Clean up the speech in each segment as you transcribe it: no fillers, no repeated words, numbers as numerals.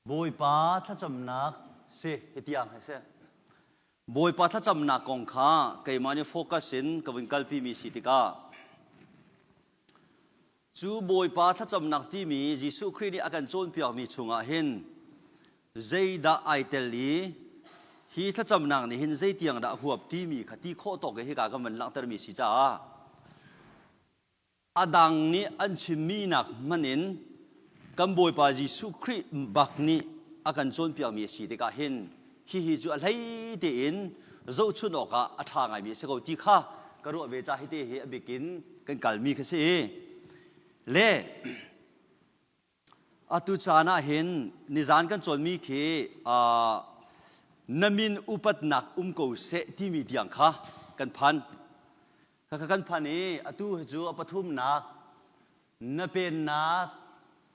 Bawipa thlacamnak si hitiang hi si. Bawipa thlacamnak kong kha keimah nih focus in ka vun kalpi mi si tikah cu Bawipa thlacamnak timi Jesuh Khrih nih a kan cawnpiakmi chungah hin zeidah ai tel i hi thlacamnak nih hin zeitiang dah a huap timi kha ti khawh tawk i hika kan van langhtermi si caah A dang nih an chimmi nak hmanh in kan Bawipa Jesuh Khrih bak nih a kan cawnpiakmi a si tikah hin hihi cu a hlei tein zohchun awkah a ṭha ngaimi a si ko ti kha ka ruah ve ca hite hi a bik in kan kalmi kha si. Le Atu caan ah hin nizan kan cawnmi khi na min upatnak um ko seh timi tiang kha kan phan. Khakha kan phan i atu hi cu a pathumnak na pennak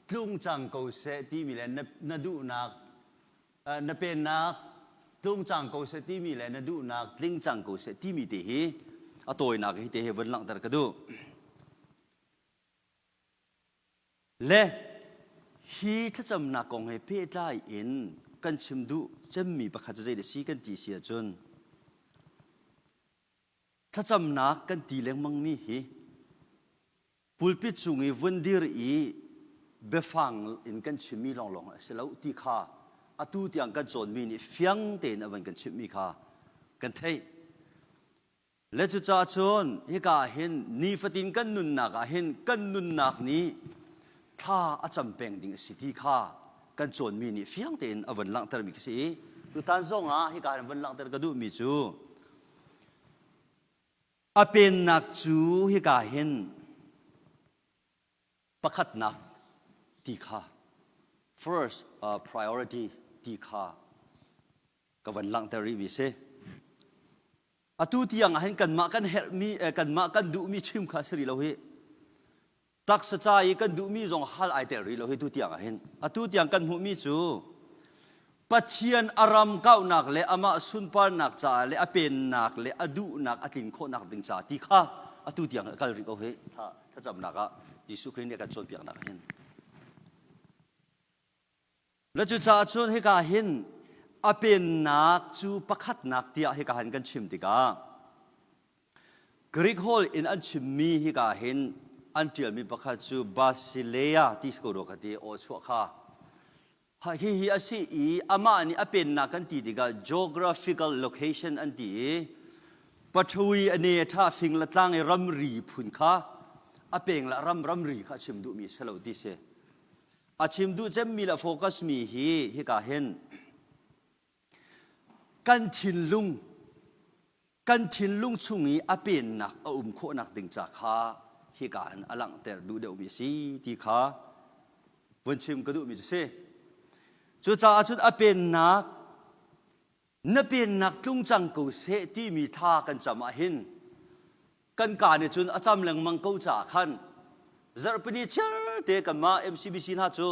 tlung cang ko seh timi le na duhnak na pennak tlung cang ko seh timi le na duhnak tling cang ko seh timi te hi a tawinak hi te hi vun langhter ka duh. Le hi thlacamnak kong he pehtlai in kan chim duh cemmi pakhat cu zei si kan ti si ahcun thlacamnak kan ti lengmangmi hi pulpit cung i vun dir i biafang in kan chimmi lawnglawng a si lo ti kha atu tiang kan cawnmi nih fiang tein a van kan chimhmi kha kan theih. Le cucaah cun hika ah hin nifatin kan nunnak ah hin kan nunnak nih thla a cam peng ding a si ti kha kan cawnmi nih fiang tein a vun langhtermi khi si i tutan zong ah hika hin vun langhter ka duhmi cu a pennak cu hika hin pakhatnak ti kha first priority ti kha ka van langhter rihmi si. Atu tiang ah hin kanmah kan herhmi kanmah kan duhmi chim kha si rih lo hi. Taksa ca i kan duhmi zong hal ai tel rih lo hi tu tiang ah hin. Atu tiang kan hmuhmi cu Pathian a ram kauhnak le amah sunparnak caah le a pennak le a duhnak a tlin khawhnak ding ca ti kha atu tiang a kal rih ko hi thlacamnak ah Jesuh Khrih nih a kan cawnpiaknak ah hin. Le cucaah cun hika hin a pennak cu pakhatnak tiah hika hin kan chim tikah Greek holh in an chimmi hika hin an ṭialmi pakhat cu Basileia ti si ko rua ka ti aw chuah kha hihi a si i amah nih a pennak kan ti tikah geographical location an ti i pathui a ne ṭha fing le tlang i ramri phun kha a peng le ram ramri kha a chim duhmi si lo ti si. A chim duh cemmi le focus mi hi hika hin kan thinlung kan thinlung chung i a pennak a um khawhnak ding ca kha hika hin a langhter duh deuhmi a si ti kha vun chim ka duhmi cu si. Cucaah cun a pennak na pennak tlung cang ko seh timi tha kan cam ah hin kan ka nih cun a cam lengmang ko caah khan zarhpini chiarte kanmah MCBC hna cu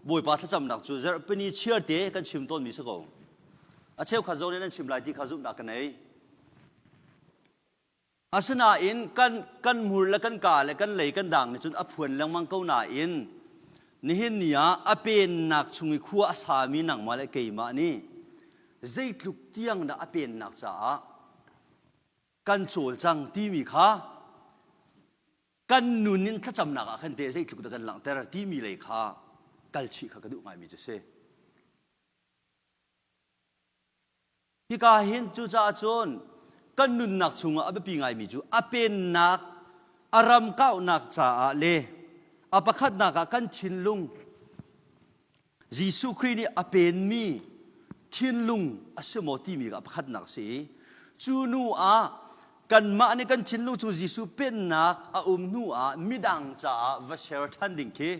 Bawipa thlacamnak cu zarhpini chiarte kan chim tawnmi si ko. A cheukhat zong nih nan chim lai ti kha zumhnak ka nei. Asinain kan kan hmur le kan ka le kan lei kan dang nih cun a phuan lengmang ko nain nihin ni ah a pennak chung i khua a sami nangmah le keimah nih zeitluk tiang dah a pennak caah kan cawlcang timi kha kan nun in thlacamnak ah khan te zeitluk dah kan langhter timi lei kha kalchih kha ka duh ngaimi cu si. Hika hin cucaah cun kan nunnak chungah a biapi ngaimi cu a pennak a ram kauhnak caah le a pakhatnak ah kan thinlung Jesuh Khrih nih a penmi thinlung a si maw timi kha pakhatnak a si i cu hnu ah kanmah nih kan thinlung cu Jesuh pennak a um hnu ah midang caah va share ṭhan ding khi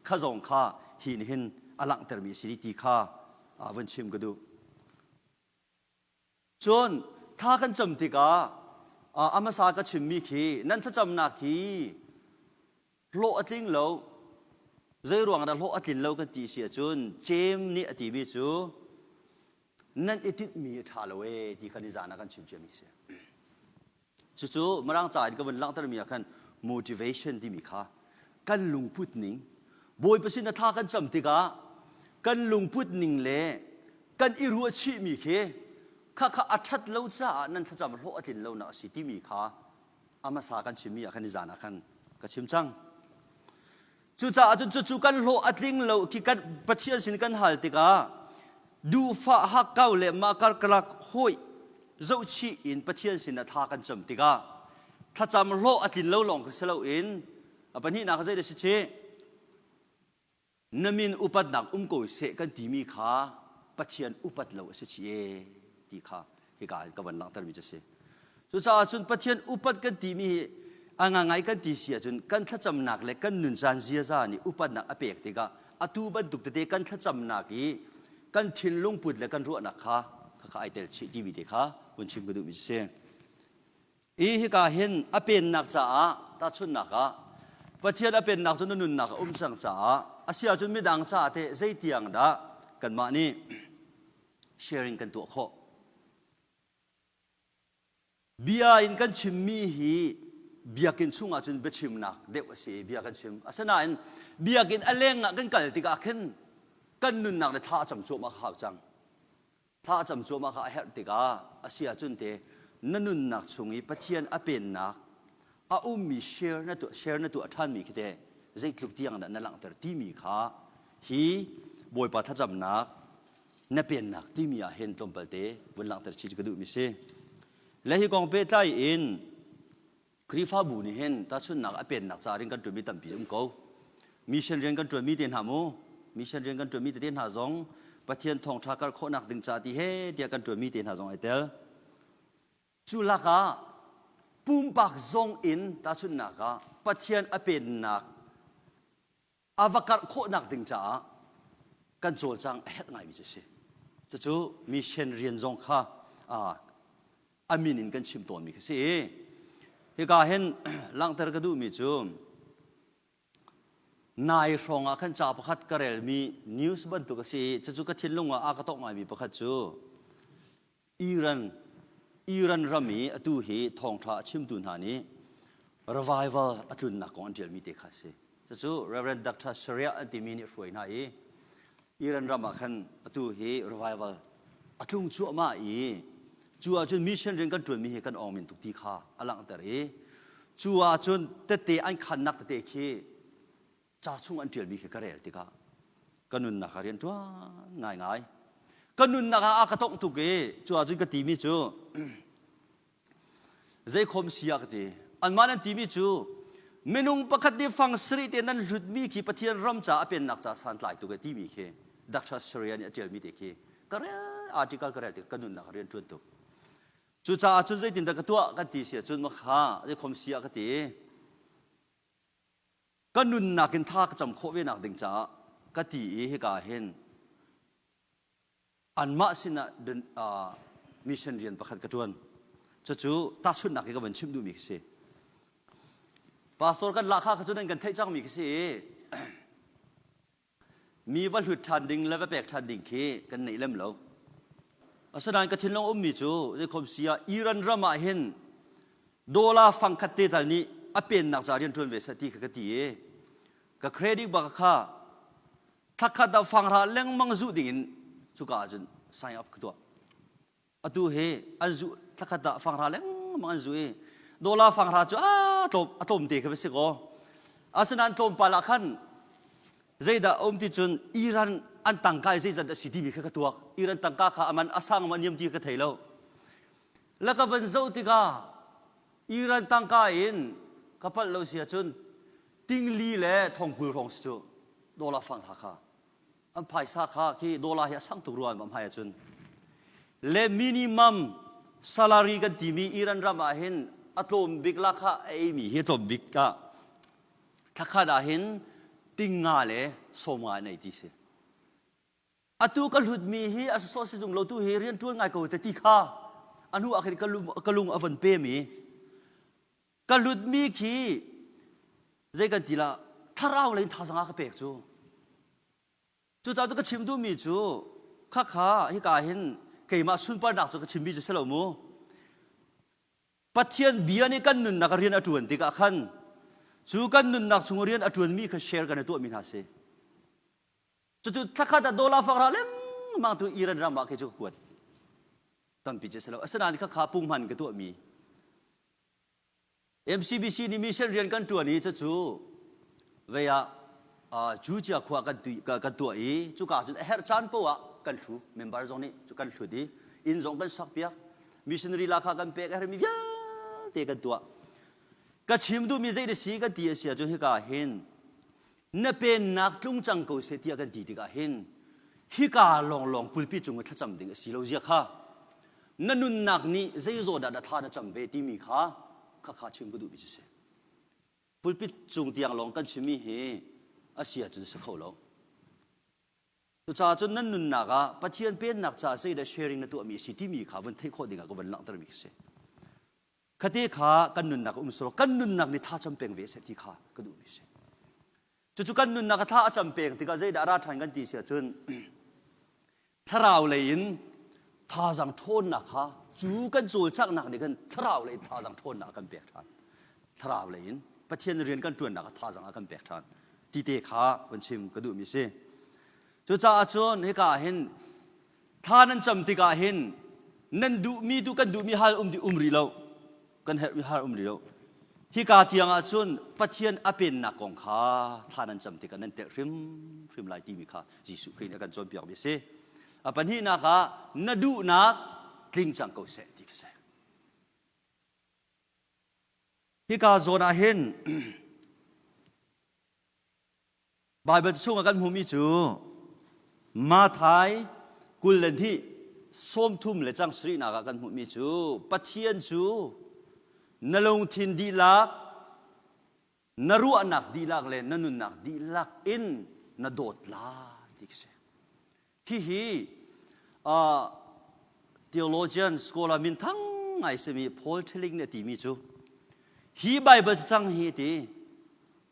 kha zong kha hi nih hin a langhtermi a si ti kha vun chim ka duh. Cun thla kan cam tikah a hmasa ka chimmi khi nan thlacamnak hi hlawh a tling lo zei ruang dah hlawh a tlin lo kan ti si ahcun Jeim nih a timi cu nan i tinhmi a ṭha lo ee ti kha nizan ah kan chim ciami a si. Cucu Mirang ca in ka vun langhtermi ah khan motivation timi kha kan lungput ning Bawipa sin a thla kan cam tikah. Kan lungput ning le kan i ruahchihmi khi khakha a ṭhat lo caah nan thlacam hlawh a tlin lonak a si timi kha a hmasa kan chimmi ah khan nizan ah khan ka chim cang. Cucaah cun cucu kan hlawh a tling lo khi kan Pathian sin kan hal tikah duhfah hakkau le mah karkalak hawi zohchih in Pathian sin ah thla kan cam tikah thlacam hlawh a tlin lo lawng kha si loin a pahnihnak zei dah si chih Na min upatnak um ko seh kan timi kha Pathian upat lo a si chih ee ti kha hika in ka van langhtermi cu a si. Cucaah cun Pathian upat kan timi hi a ngangai kan ti si ahcun kan thlacamnak le kan nuncaan ziaza nih upatnak a pek tikah atu bantuk tete kan thlacamnak i kan thinlung put le kan ruahnak kha kha ai tel chih timi te kha vun chim ka duhmi cu si. I hika hin a pennak caah tahchunhnak ah Pathian a pennak cu na nunnak a um cang caah a si ahcun midang caah teh zeitiang dah kanmah nih sharing kan tuah khawh. Bia in kan chimmi hi biakinn chungah cun biachimnak deuh a si i bia kan chim. Asinain biakinn a leng ah kan kal tikah khin kan nunnak le thla a cam cuahmah kha hau cang. Thla a cam cuahmah kha a herh tikah a si ahcun te na nunnak chung i Pathian a pennak a ummi share na tuah share na tuah ṭhanmi khi te zeitluk tiang dah na langhter timi kha hi Bawipa thlacamnak na pennak timi ah hin tlawmpal te vun langhter chih cu ka duhmi si. Le hi kong pehtlai in Khrihfabu nih hin tahchunhnak a pennak ca rian kan ṭuanmi tampi um ko. Mission rian kan ṭuanmi te hna mu, mission rian kan ṭuanmi tete hna zong Pathian thawngṭha karh khawhnak ding ca ti he tiah kan ṭuanmi te hna zong ai tel. Cu lakah pumpak zong in tahchunhnak ah Pathian a pennak a va karh khawhnak ding caah kan cawlcang a herh ngaimi cu a si. Cucu mission rian zong kha a min in kan chim tawnmi kha si. Hika hin langhter ka duhmi cu nai hrawng ah khan ca pakhat ka relmi news bantuk a si i cucu ka thinlung ah a ka tawk ngaimi pakhat cu Iran Iran ram i atu hi thawngṭha a chimtu hna nih revival a tlunnak kong an ṭialmi te kha a si. Cucu Reverend Dr. Sharia an timi nih hruai hna i Iran ram ah khan atu hi revival a tlung cuahmah i cu ahcun mission rian kan ṭuanmi hi kan awng min tuk ti kha a langhter i cu ahcun tette an khannak tete khi ca chung an ṭialmi khi ka rel tikah ka nunnak ah rian ṭuan ngaingai ka nunnak ah a ka tongh tuk i cu ahcun ka timi cu zeikhom si ah ka ti anmah nan timi cu minung pakhat nih fang sarih te nan hlutmi khi Pathian ram ca a pennak ca santlai tuk e timi khi Dr. Sharia nih a ṭialmi te khi ka rel article ka rel tik ka nunnak ah rian ṭuan tuk cucaah cun zeitindah ka tuah kan ti si ahcun makha zeikhom si ah ka ti Ka nunnak in thla ka cam khawh ve nak ding caah ka ti i hika hin anmah sinah mission rian pakhat ka ṭuan. Cucu tahchunhnak hi ka van chimh duhmi khi si. Pastor kan lahkhah kha cu nan kan theih cangmi khi si i Mi va hlut ṭhan ding le va pek ṭhan ding khi kan neih lem lo. Asinain ka thinlung ummi cu zeikhom si ah Iran ram ah hin dollar fangkhat te tal nih a pennak ca rian ṭuan ve seh ti kha ka ti i ka credit bak kha thlakhat ah fanghra lengmang zuh ding in cuka ah cun sign up ka tuah. Atu hi an zuh thlakhat ah fanghra lengmang an zuh i dollar fanghra cu a tlawm a tlawm te kha va si kaw asinain tlawmpal ah khan zeidah a um ti cun Iran an tangka i zeizat a si timi kha ka tuak Iran tangka kha aman a sang ma niam ti ka thei lo la ka van zoh tikah Iran tangka in ka palh lo si ahcun tingli le thongkul hrawng si cu dollar fanghra kha An phaisa kha khi dollar hi a sang tuk rua an hmai ahcun. Le minimum salary kan timi Iran ram ah hin a tlawm bik la kha a eimi hi a tlawm bik ah thlakhat ah hin tinga le sawmnga an ei ti si. Atu ka hlutmi hi a sawh si zung lo tu hi rian ṭuan ngai ko te ti kha a hnu ah khin ka lung a von pem i ka hlutmi khi zei kan ti la thlarau lei in thazang a ka pek cu cucaah cu ka chim duhmi cu khakha hika hin keimah sunparnak cu ka chimmi cu si lo mu Pathian bia nih kan nunnak rian a ṭuan tikah khan cu kan nunnak chung rian a ṭuanmi kha share kan i tuahmi hna si. Cucu thlakhat ah dollar fangra lengmang tu Iran ram ah kei cu ka kuat. Tampi cu si lo. Asinain khakha punghman ka tuahmi. MCBC nih mission rian kan ṭuan i cucu vei ah Jucia khua kan, kan tuah i cuka cun a herh caan poah ah kan hlu member zong nih cu kan hlut i inn zong kan sak piak missionary la kha kan pek a herhmi vialte kan tuah ka chim duhmi zei da si kan ti a si ahcun hika hin na pennak tlung cang ko seh tiah kan ti tikah hin hika lawnglawng pulpi cung i thlacam ding a si lo zia kha na nunnak nih zeizaw dah dah thla na cam ve timi kha khakha chim ka duhmi cu si pulpit cung tiang lawng kan chimmi hi a si ahcun si kho lo cucaah cun nan nunnak ah Pathian pennak caah zeidah sharing na tuahmi a si timi kha vun theih khawh dingah ka vun langhtermi khi si Khate kha kan nunnak um sawh kan nunnak nih tha cam peng ve seh ti kha ka duhmi si. Cucu kan nunnak a tha a cam peng tikah zeidah a ra ṭhan kan ti si ahcun thlarau lei in thazaang ṭhawnnak kha cu kan cawlcanghnak nih khan thlarau lei in thazaang ṭhawnnak a kan pek ṭhan. Thlarau lei in Pathian rian kan ṭuannak ah thazaang a kan pek ṭhan ti te kha van chim ka duhmi si. Cucaah cun hika ah hin Thla nan cam tikah hin nan duhmi tu kan duhmi hal um um rih lo. Kan herhmi hal um rih lo. Hika tiang ah cun Pathian a pennak kong kha thla nan cam tikah nan telh hrimhrim lai timi kha Jesuh Khrih nih a kan cawnpiakmi a si. A pahnihnak ah na duhnak tling cang ko seh ti khi si. Hika zawn ah hin Baibal chungah kan hmuhmi cu Matthai 22 30 le cang sarihnak ah kan hmuhmi cu Pathian cu na lungthin dihlak, na ruahnak dihlak le na nunnak dihlak in na dawt lai ti khi si. Hihi uh, theologian scholar minthang ngai simi Paul Tillich nih a timi cu hi Bible cang hi ti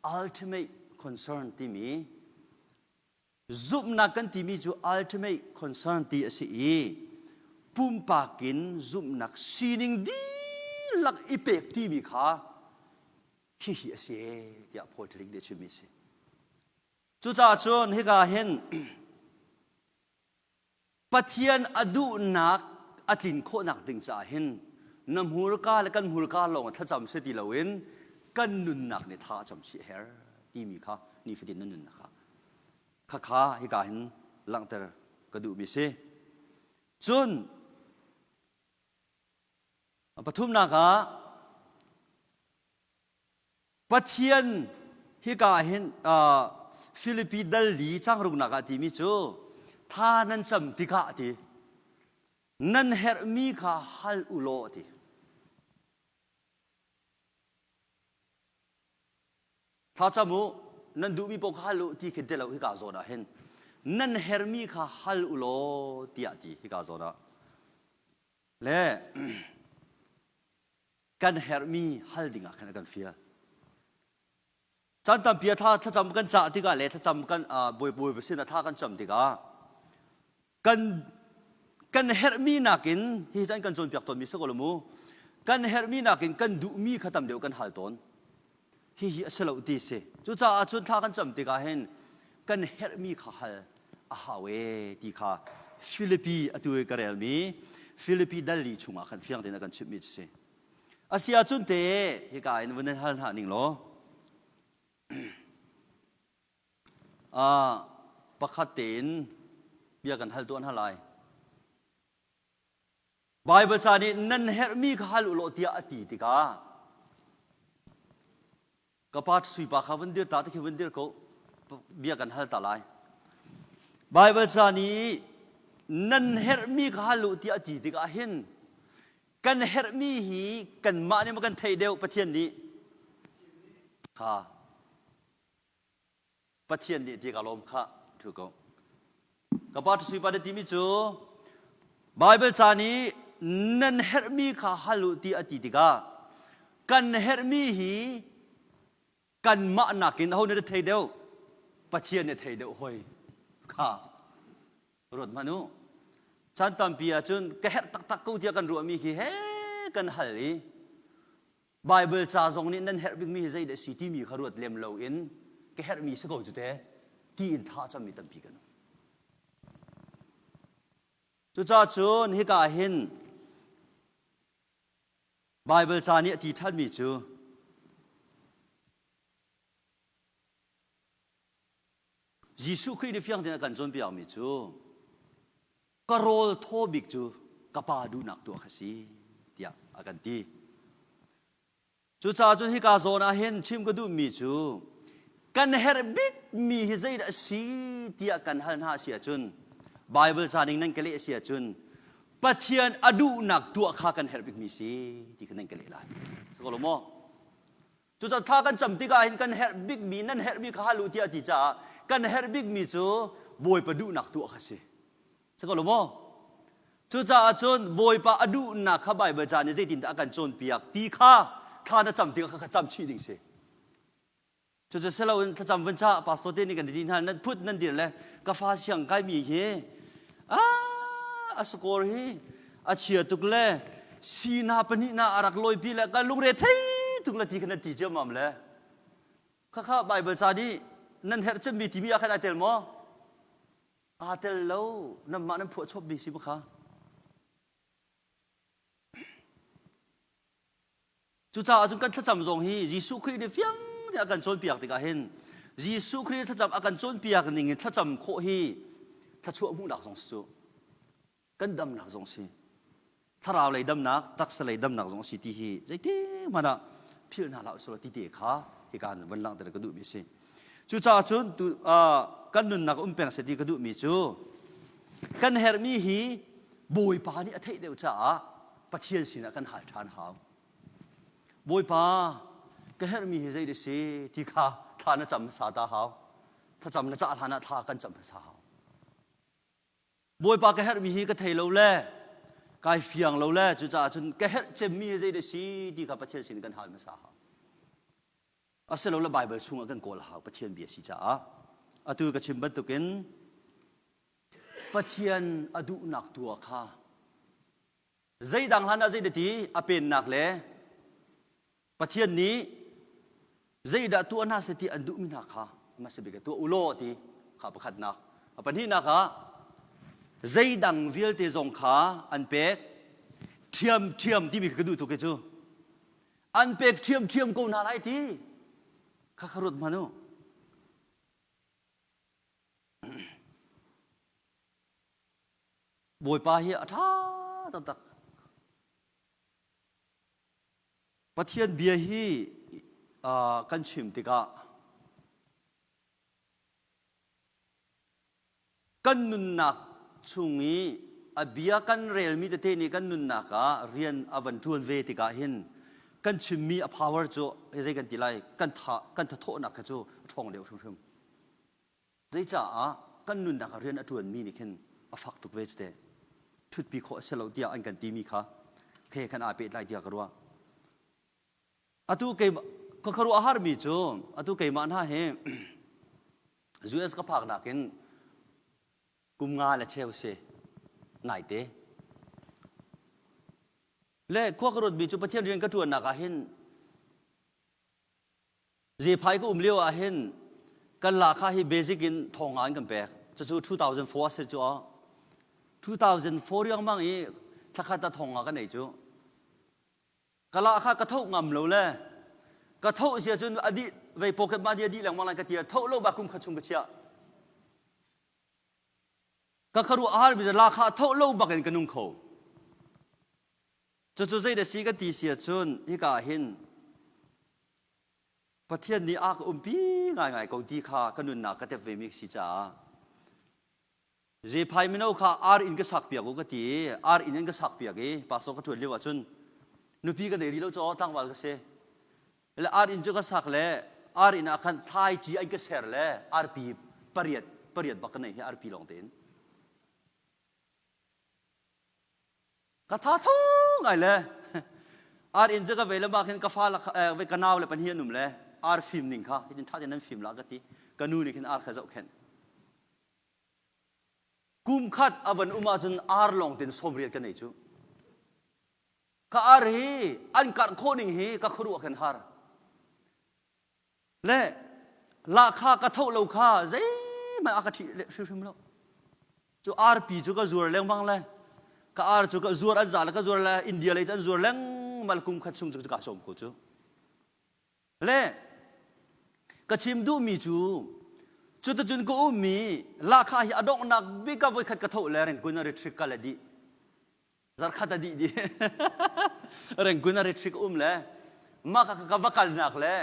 ultimate concern timi zumhnak kan timi cu ultimate concern ti a si i pumpak in zumhnak sining dihlak i pek timi kha hihi a si tiah Paul Tillich nih a chimmi a si. Cucaah cun hika hin Pathian a duhnak a tlin khawhnak ding caah hin na hmurka le kan hmurka lawng thlacam si ti loin kan nunnak nih tha a cam chih her timi kha nifatin na nunnak ah khakha hika hin langhter ka duhmi si. Cun pathumnak ah Pathian hika ah hin uh, Filipi dal li changruknak ah timi cu tha nan cam tikah ti nan herhmi kha hal u law ti. Thla cam u nan duhmi paoh kha hal u ti khin te lo hika zawn ah hin nan herhmi kha hal u law tiah ti hika zawn ah le kan herhmi hal dingah khan a kan fial. Caan tampi ah thla thlacam kan cah tikah le thlacam kan bawi bawi sin ah thla kan cam tikah kan kan herhmi nakin hi caan kan cawnpiak tawnmi si ko lo mu kan herhmi nakin kan duhmi kha tam deuh kan hal tawn hihi a si lo ti si cucaah cun thla kan cam tikah hin kan herhmi kha hal a hau e ti kha Filipi atu i ka relmi Filipi dal li chungah khan fiang tein a kan chimhmi cu si a si ahcun te hika in vun hal hna ning law pakhat tein bia kan hal tuah hna lai Baibal ca nih nan herhmi kha hal u law tiah a ti tikah ka pa suipa kha vun dir ta ti khi vun dir ko bia kan hal ta lai Baibal ca nih nan herhmi kha hal u tiah a ti tikah hin kan herhmi hi kanmah nih maw kan theih deuh Pathian nih kha Pathian nih ti ka lawm kha thu ko. Ka pa sui pa na timi cu Bible ca nih nan herhmi kha hal u ti a ti tikah kan herhmi hi kanmah nakin aho nih thei deuh Pathian nih thei deuh hoi kha ruat hmanh u caan tampi ahcun ka herh taktak ko tiah kan ruahmi khi he kan hal i Baibal ca zong nih nan herh bikmi hi zeidah a si timi kha ruat lem loin ka herhmi si ko cu te ti in thla cammi tampi kan um. Cucaah cun hika ah hin Baibal ca nih a ti ṭhanmi cu Jesuh Khrih nih fiang tein a kan cawnpiakmi cu ka rawl thaw bik cu ka Pa duhnak tuah kha si tiah a kan ti. Cucaah cun hika zawn ah hin chim ka duhmi cu kan herh bikmi hi zeidah a si tiah kan hal hna a si ahcun Baibal ca ning nan ka leh a si ahcun Pathian a duhnak tuah kha kan herh bikmi si ti kha nan ka leh lai. Si ko lo maw? Cucaah thla kan cam tikah hin kan herh bikmi nan herhmi kha hal u tiah a ti caah kan herh bikmi cu Bawipa duhnak tuah kha si. Si ko lo maw? Cucaah cun Bawipa a duhnak kha Baibal ca nih zeitindah a kan cawnpiak ti kha thla na cam tikah kha cam chih ding si. Cucu siloin thlacam vun cha pastor te nih kan ti hna nan phut nan dir le ka fa siang kai mi hi ah a score hi a chia tuk le si na pahnih na a rak lawi pi le ka lungre thei tuk le ti kha nan ti ciammam le khakha Bible ca nih nan herh cemmi timi ah khan ai tel maw? Aa tel lo nanmah nan phuah chop mi si kha. Cucaah cun kan thlacam zong hi Jesuh Khrih nih fiang tein a kan cawnpiak tikah hin Jesuh Khrih thlacam a kan cawnpiak ning in thlacam khawh hi thluachuah hmuhnak zong si cu kan damnak zong si thlarau lei damnak taksa lei damnak zong si ti hi zeiti hmanh ah philh hna hlah usulaw ti te kha hika van langhter ka duhmi a si. Cucaah cun tu, uh, kan nunnak um peng seh ti ka duhmi cu kan herhmi hi Bawipa nih a theih deuh caah Pathian sinah kan hal ṭhan hau. Bawipa ka herhmi hi zei si ti kha thla na cam hmasa ta hau. Thlacam na cah hlan ah thla kan cam hmasa hau. Bawipa ka herhmi hi ka thei lo le kai fiang lo le cucaah cun ka herh cemmi hi zei si ti kha Pathian sin kan hal hmasa hau. Asilole Baibal chungah kan kawl a hau Pathian bia si caah atu ka chim bantukin Pathian a duhnak tuah kha zeidang hlan ah zeidah ti a pennak le Pathian nih zeidah tuah hna seh ti an duhmi hna kha hmasa bik ah tuah u law ti kha pakhatnak a pahnihnak ah zeidang vialte zong kha an pek ṭhiamṭhiam timi kha ka duh tuk hi cu an pek ṭhiamṭhiam ko hna lai ti kha kha ruat hmanh u. Bawipa hi a ṭha taktak. Pathian bia hi uh, kan chim tikah Kan nunnak chung i a bia kan relmi tete nih kan nunnak ah rian a van ṭuan ve tikah hin kan chimmi a power cu zei kan ti lai kan tha kan thathawhnak kha cu a ṭhawng deuh hrimhrim. Zeicaah kan nunnak ah rian a ṭuanmi nih khin a fak tuk ve cu teh. Ṭhutpi khawh a si lo tiah an kan timi kha khe khan aa pehtlai tiah ka ruah. Atu kei ka khuaruah a harmi cu atu keimah hna hi US ka phak nakin kum nga le cheu si naite. Le khua ka ruatmi cu Pathian rian ka ṭuannak ah hin Zephai ka um lio ah hin kan lahkhah hi basic in thong nga in kan pek. Cucu 2004 a si cu. 2004 riangmang i thlakhat ah thong nga kan ei cu. Ka lahkhah ka tho ngam lo le ka tho si ahcun a dih vei pocket money a dih lengmang lai ka ti tho lo ba kum khat chung ka chiah. Ka kharuah a har mi lahkhah tho lo bak in ka nung kho. Cucu zei dah si ka ti si ahcun hika ah hin Pathian nih a ka umpi ngaingai ko ti kha ka nunnak ka tep ve mi si caah Zephai mino kha ar inn ka sak piak u ka ti i ar inn in ka sak piak i pastor ka ṭuan lio ahcun nupi ka nei rih lo caw tlangval ka si. Le ar inn cu ka sak le ar inn ah khan thlaici an ka ser le arpi pariat pariat bak ka nei hi arpi lawng tein. Ka tha tho ngai le ar inn cu ka vei le mah khin ka fa le ka nau le pahnih an um le ar fim ning kha hitin ṭha tein nan fim la ka ti ka nu nih khin ar kha zohkhenh Kum khat a van um ahcun ar lawng tein 80 ka nei cu. Ka ar hi an karh khawh ning hi ka khuaruah khan har. Le lahkha ka tho lo kha zeihmanh a ka ṭhih hrimhrim lo. Cu arpi cu ka zuar lengmang le. Ka ar cu ka zuar an za le ka zuar le India lei cu an zuar lengmang kum khat chung cu ka sawm ko cu. Le ka chim duhmi cu cuticun ka ummi lahkhah hi a donghnak bik ah voikhat ka thoh le rengkun a retrik ka le dih. Zarkhat a dih dih. Rengkun a retrik um le mah ka ka va kalnak le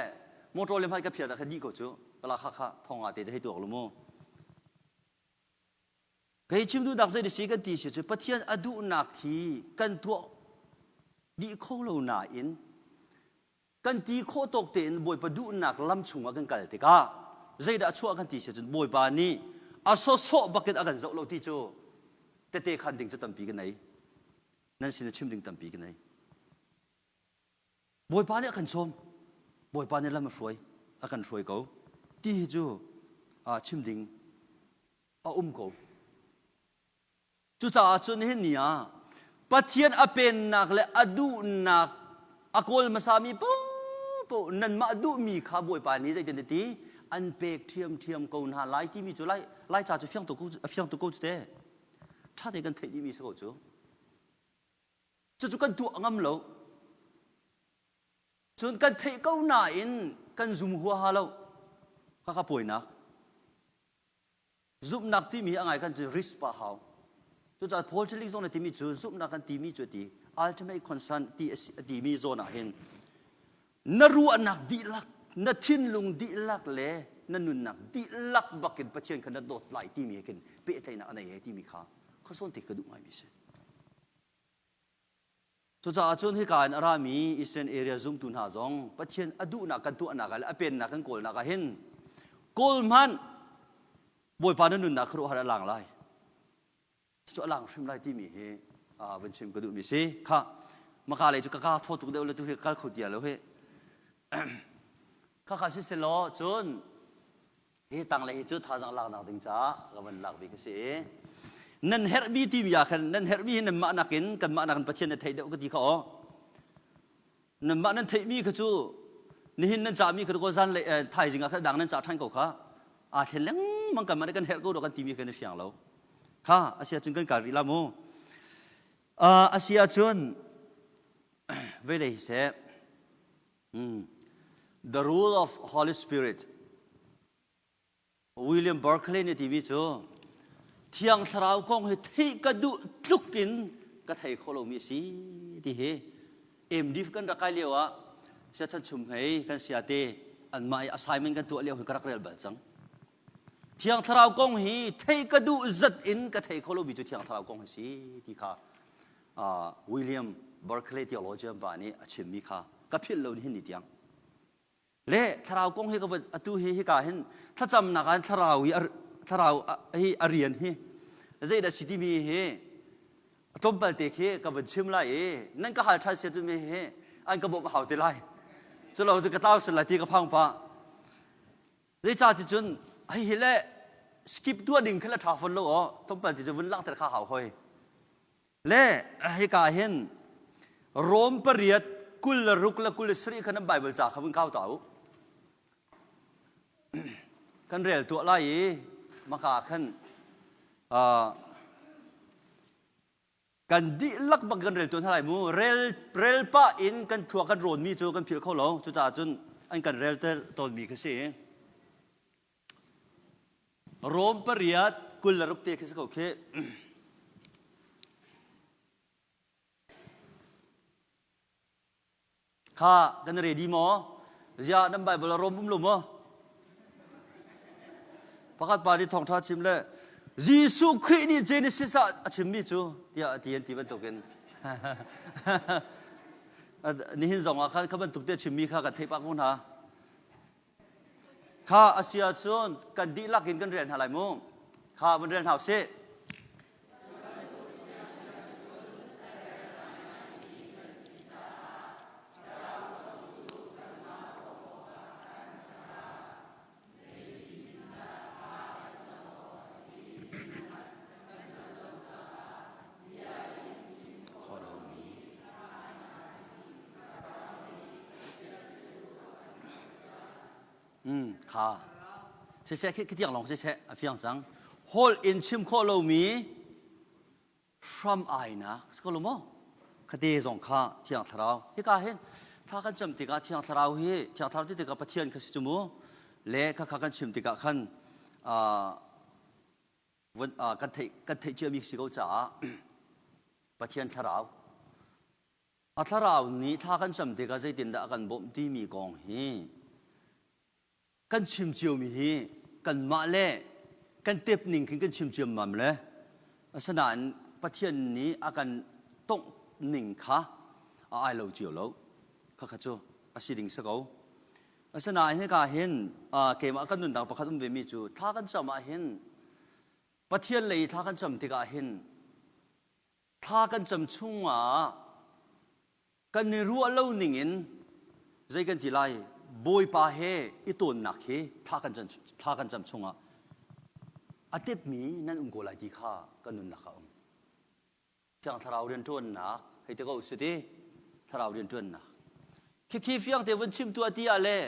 motor le hmai ka phiat ah kha dih ko cu. Ka lahkhah kha thong ah te hei tuak lu mu. Kei chim duhnak zei si kan ti si cu Pathian a duhnak hi kan tuah dih kho lo nain kan ti khawh tawk tein Bawipa duhnak lam chungah kan kal tikah zeidah a chuah kan ti si cun Bawipa nih a sawsawh bakin a kan zoh lo ti cu tete khan ding cu tampi ka nei. Nan sin chim ding tampi ka nei. Bawipa nih a kan sawm. Bawipa nih lam a hruai, a kan hruai ko. Ti hi cu chim ding a um ko. Cucaah cun nihin ni ah Pathian a pennak le a duhnak a kawl hmasami paohpaoh nanmah duhmi kha Bawipa nih zeitin ti an pek ṭhiamṭhiam ko hna lai timi cu lai Laica cu fiang tuk a fiang tuk ko cu te. Ṭha tein kan theih dihmi si ko cu. Cucu kan tuah ngam lo. Cun kan theih ko nain kan zum huaha lo. Khakha puainak. Zumhnak timi a ngai kan cu risk pa hau. Cucaah Paul Tillich zong nih timi cu zumhnak kan timi cu ti ultimate concern ti a timi zawn ah hin na ruahnak dihlak, na thinlung dihlak le na nunnak dihlak bakin Pathian kha na dawt lai timi he khin pehtlaihnak a nei he timi kha khuasawn te ka duh ngaimi si. Cucaah cun hika in a rami Eastern area zumtu hna zong Pathian a duhnak kan tuahnak ah le a pennak kan kawlnak ah hin kawl hmanh Bawipa na nunnak khuaruahhar a lang lai. Cucu a lang hrim lai timi hi vun chim ka duhmi si. Kha maka lei cu ka ka thaw tuk deuh le tu hi kal kho tia lo hi. Kha kha si selaw cun Hi tanglei hi cu thazaang laknak ding caah ka van lak bik a si i nan herhmi timi ah khan nan herhmi hi nanmah nakin kanmah nakin Pathian na theih deuh ka ti kha aw. Nanmah nan theihmi kha cu nihin nan cahmi kha ko zan le thaizing ah khan dang nan cah ṭhan ko kha aa thlen lengmang kanmah nih kan herh ko do kan timi kha na fiang lo. Kha a si ahcun kan kal rih la mu. A si ahcun velei hi seh The rule of Holy Spirit William Barclay nih timi cu Thiang Thlarau kong hi theih ka duh tluk in ka thei kho lomi a si ti hi MD kan rak kai lio ah siachan chum hei kan sia te anmah i assignment kan tuah lio hi ka rak rel bal cang. Thiang Thlarau kong hi theih ka duh zat in ka thei kho lomi cu Thiang Thlarau kong hi si ti kha uh, William Barclay theologian pa nih a chimmi kha ka philh lo nihin ni tiang. Le thlarau kong hi ka vun atu hi hika hin thlacamnak ah thlarau hi thlarau hi a rian hi zeidah si timi hi tlawmpal te khi ka vun chim lai i nan ka hal ṭhan sia cu mi hi an ka bawmh hau te lai culo cu ka tlau sul lai ti ka phang pah Zeicah ti cun hihi le skip tuah ding kha le ṭha fawn lo aw tlawmpal ti cu vun langhter kha hau hoi. Le hika hin Rom pariat 26 le 27 kha nan Bible ca kha vun kau ta u. Kan rel tuah lai i maka khan uh, kan dihlak bak kan rel tuan hna lai mu rel rel pah in kan thua kan rawnmi cu kan philh kho lo cucaah cun an kan rel ter tawnmi kha si Rom pariat 26 te khi si ko khi Kha kan ready maw? Ziah nan Bible a rom um lo maw? Pakhat pa nih thawngṭha chim le Jesuh Khrih nih Genesis ah a chimmi cu tiah a ti an ti bantukin nihin zong ah khan kha bantuk te chimmi kha kan theih pah ko hna. Kha a si ahcun kan dihlak in kan rel hna lai mu. Kha vun rel hna usih. Mm, kha. Siseh khi tiang lawng siseh a fiang cang. Holh in chim khawh lomi. Hram ainak si ko lo maw? Khate zong kha Thiang Thlarau. Hika hin thla kan cam tikah Thiang Thlarau hi Thiang Thlarau ti tikah Pathian kha si cu mu. Le khakha kan chim tikah khan kan theih kan theih ciami si ko caah Pathian Thlarau a Thlarau nih thla kan cam tikah zeitindah a kan bawmh timi kong hi kan chim ciomi hi kanmah le kan tep ning khin kan chim ciammam le asinain Pathian nih a kan tongh ning kha a ai lo cio lo khakha cu a si ding si ko asinain hika hin keimah kan nunnak pakhat um ve mi cu thla kan cam ah hin Pathian lei thla kan cam tikah hin thla kan cam chungah kan i ruah lo ning in zei kan ti lai Bawipa he i tawnnak hi thla kan cam, thla kan cam chungah a tepmi nan um ko lai ti kha kan nunnak ah um. Thiang Thlarau rianṭuannak hei ti ko si ti Thlarau rianṭuannak khikhi fiang te vun chim tuah ti ah le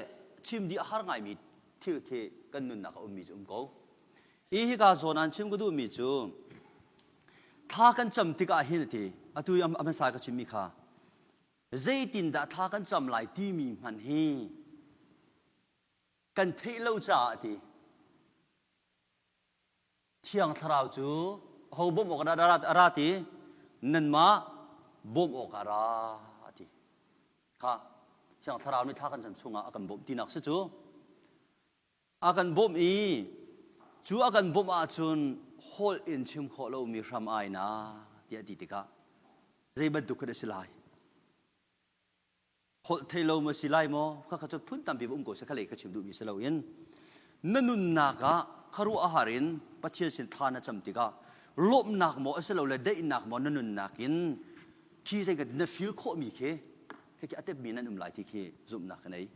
chim dih a har ngaimi thil khi kan nunnak a ummi cu um ko. I hika zawn an chim ka duhmi cu thla kan cam tikah hin a ti atu i a hmasa ka chimmi kha zeitindah thla kan cam lai timi hmanh hi kan theih lo caah a ti Thiang Thlarau cu ho bawmh awk dah a ra ti nanmah bawmh awk a ra a ti kha Thiang Thlarau nih thla kan cam chungah a kan bawmh tinak si cu A kan bawmh i cu a kan bawmh ahcun holh in chim khawh lomi hram ai na tiah ti tikah zei bantuk khan a si lai? Holh thei lo maw si lai maw? Khakha cu phun tampi va um ko seh kha lei ka chim duhmi si loin na nunnak ah khuaruah a har in Pathian sin thla na cam tikah lawmhnak maw a si lo le daihnak maw na nunnak in khi zei na feel khawhmi khi khi a tepmi nan um lai ti khi zumhnak ka nei.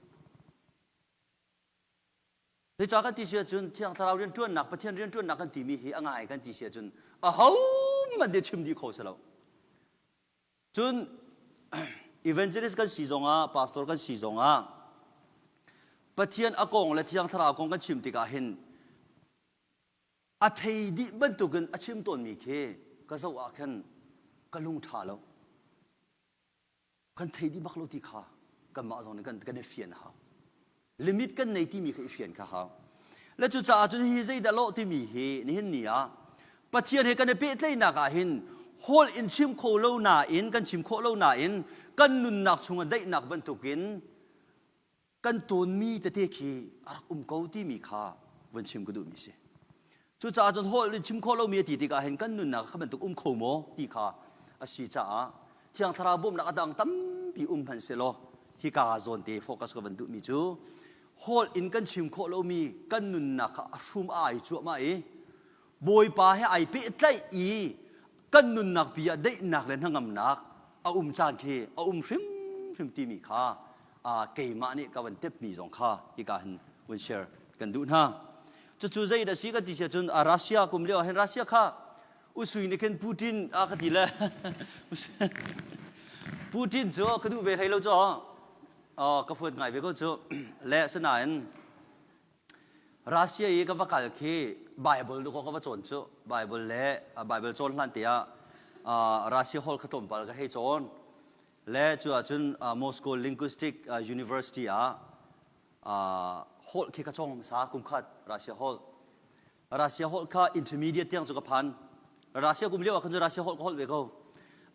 Zeicah kan ti si ahcun Thiang Thlarau rianṭuannak, Pathian rianṭuannak kan timi hi a ngai kan ti si ahcun ahohmanh nih chim dih kho si lo. Cun evangelist kan si zongah, pastor kan si zongah Pathian a kong le Thiang Thlarau kong kan chim tikah hin a thei dih bantukin a chim tawnmi khi ka zoh ah khan ka lung ṭha lo. Kan thei dih bak lo ti kha kanmah zong nih kan, kan i fian a hau. Limit kan nei timi kha i fian kha hau. Le cucaah cun hi zeidah lawh timi hi nihin ni ah Pathian he kan i pehtlaihnak ah hin holh in chim kho lo nain kan chim khawh lo nain kan nunnak chungah daihnak bantukin kan tawnmi tete khi a rak um ko timi kha vun chim ka duhmi si. Cucaah cun holh in chim khawh lomi a ti tikah hin kan nunnak kha bantuk um kho maw ti kha a si caah Thiang Thlarau bawmhnak a dang tampi um hmanh sehlaw hika zawn te focus ka van duhmi cu holh in kan chim khawh lomi kan nunnak kha a hrum a ai cuahmah i Bawipa he ai pehtlaih i kan nunnak pi ah daihnak le hnangamnak a um caan khi a um hrimhrim timi kha keimah nih ka van tepmi zong kha hika hin vun share kan duh hna. Cucu zei dah si kan ti si ahcun Russia kum lio ah hin Russia kha usui nih khin Putin a ka ti le Putin cu ka duh ve hlei lo cu ka fuat ngai ve ko cu le sinain Russia i ka va kal khi Bible du ka va cawn cu Bible le Bible cawn hlan te ah Russia holh kha tlawmpal ka hei cawn le cu ahcun Moscow Linguistic University ah holh khi ka cawng hmasa kum khat Russia holh Russia holh kha intermediate tiang cu ka phan Russia kum lio ah khan cu Russia holh ka holh ve ko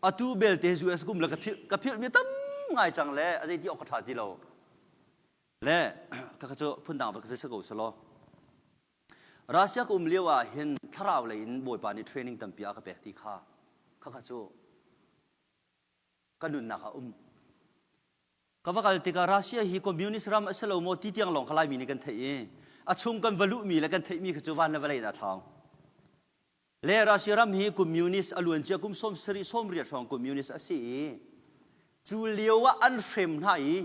atu belte US kum le ka philh ka philh mi tam ngai cang le a zei ti awk ka tha ti lo Le khakha cu phundang va ka si ko selaw Russia ka um lio ah hin thlarau lei in Bawipa nih training tampi a ka pek ti kha khakha cu ka nunnak ah um. Ka va kal tikah Russia hi communist ram a si lo maw ti tiang lawng kha Laimi nih kan theih i a chung kan va luhmi le kan theihmi kha cu van le vawlei in a thlau. Le Russia ram hi communist a luancia kum 70 sawmriat hrawng communist a si i cu lio ah an hrem hna i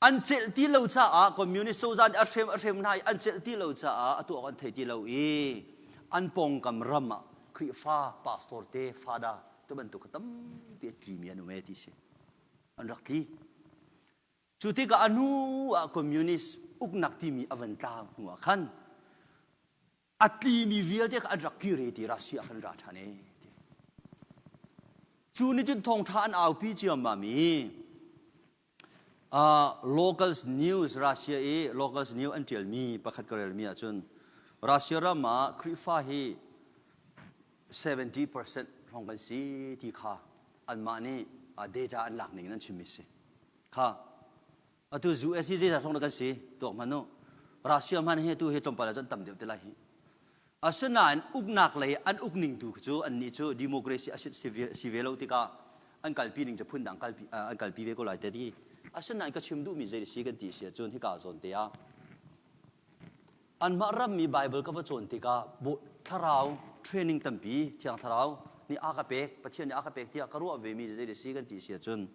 an celh ti lo caah communist cozah nih a hrem a hrem hna i an celh ti lo caah a tuah an thei ti lo i an pawngkam ram ah Khrihfa pastor te fada te bantuk tampi a tlimi an um e ti si an rak tli Cu tikah a hnu ah communist uknak timi a van tlau hnu ah khan. A tlimi vialte kha an rak kir i ti Russia khan ra ṭhan i cu nih cun thawngṭha an aupi ciammam i locals news Russia i locals news an ṭialmi pakhat ka relmi ahcun Russia ram ah Khrihfa hi 70% hrawng kan si ti kha anmah nih data an lak ning in an chimmi si kha Atu US hi zeizat hrawng dah kan si? Tuak hmanh u. Russia hmanh hi atu hi tlawmpal ah cun tam deuh te lai hi. Asinain uknak lei an ukning tu cu annih cu democracy a si ve lo tikah an kalpi ning cu phundang kalpi an kalpi ve ko lai te ti. Asinain ka chim duhmi zei si kan ti si ahcun hika zawn te ah anmah rammi Bible ka va cawn tikah thlarau training tampi Thiang Thlarau nih a ka pek Pathian nih a ka pek tiah ka ruah vemi zei si kan ti si ahcun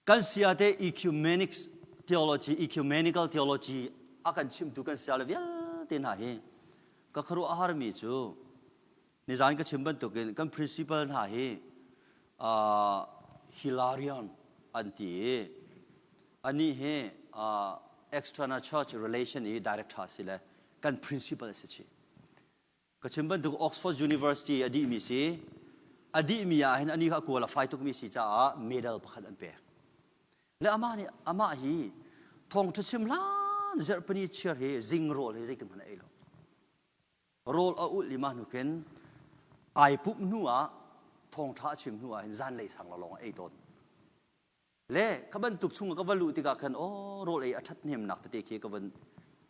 Kan siate ecumenics theology, ecumenical theology a kan chimtu kan siale vialte hna hi ka khuaruah a harmi cu nizan ka chim bantukin kan principal hna hi uh, Hilarion an ti i anih hi uh, external church relation i director si le kan principal si chi. Ka chim bantuk Oxford University a dihmi si. A dihmi ah hin ani kha a qualify tukmi si caah medal pakhat an pek. Le amah nih amah hi thawngṭha chim hlan zarhpini chiar hi zing rawl hi zeitin hmanh a ei lo. Rawl a ulh i mah hnu khin ai pumh hnu ah thawngṭha a chim hnu ah hin zanlei sang lawng a ei tawn. Le kha bantuk chung ka va luh tikah khan aw rawl ei a ṭhathnemnak tete khi ka van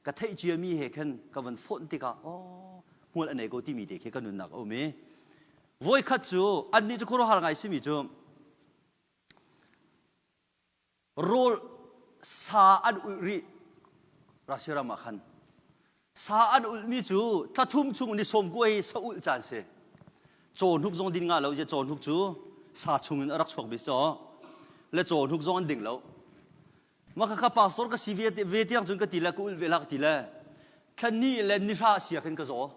ka theih ciami he khan ka van fonh tikah aw hmual a nei ko timi te khi ka nunnak a um i voikhat cu annih cu khuaruahhar ngai simi cu rawl sa an ulh rih Russia ram ah khan Sa an ulhmi cu thla thum chung ni sawm kua hi sa ulh caan si. Cawhnuk zong din nga lo je cawhnuk cu sa chung in a rak chuak bi caw le cawhnuk zong an ding lo. Mah kha pastor ka si ve, ve tiang cun ka ti le ka ulh ve la ka ti le thla ni le ni hra sia khin ka zaw.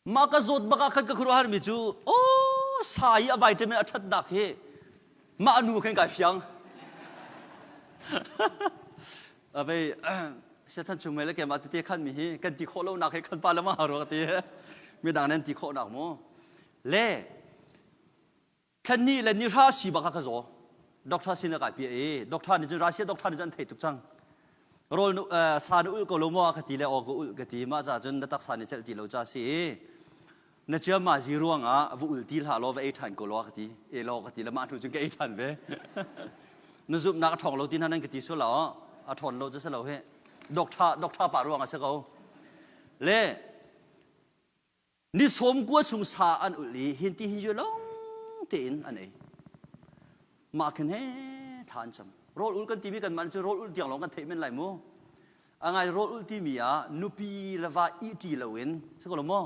Mah ka zawt bak ah khan ka khuaruahharmi cu aw sa i a vitamin a ṭhatnak hi mah nu khan kai fiang. Avei siachan chung mei le keimah tete khan mi hi kan ti khawh lonak hi kan pa le ma ruak ti midang nan ti khawhnak mu le Thlanni le nihra si bak ah ka zaw. Doctor sin ah kai piah i doctor nih cun Russia doctor nih cun an theih tuk cang. Rawl nu sa na ulh ko lo maw ka ti le aw ka ulh ka ti. Mah ca cun na taksa nih celh ti lo ca si i na ciama zi ruang ah va ul ti hlah law va ei ṭhan ko law ka ti. E law ka ti le mah hnu cun ka ei ṭhan ve. na zumhnak a ṭhawng lo ti hna nan ka ti sual lo a ṭhawn lo cu si lo hi. Doctor doctor pa ruang ah si ko. Le Ni sawm kua chung sa an ulh i hin ti hin ju long tein an ei. Mah khin he thla an cam. Rawl ul kan timi kan man cu rawl ul tiang lawng kan theih men lai mu. A ngai rawl ul timi ah nupi le va i ṭi loin si ko lo maw?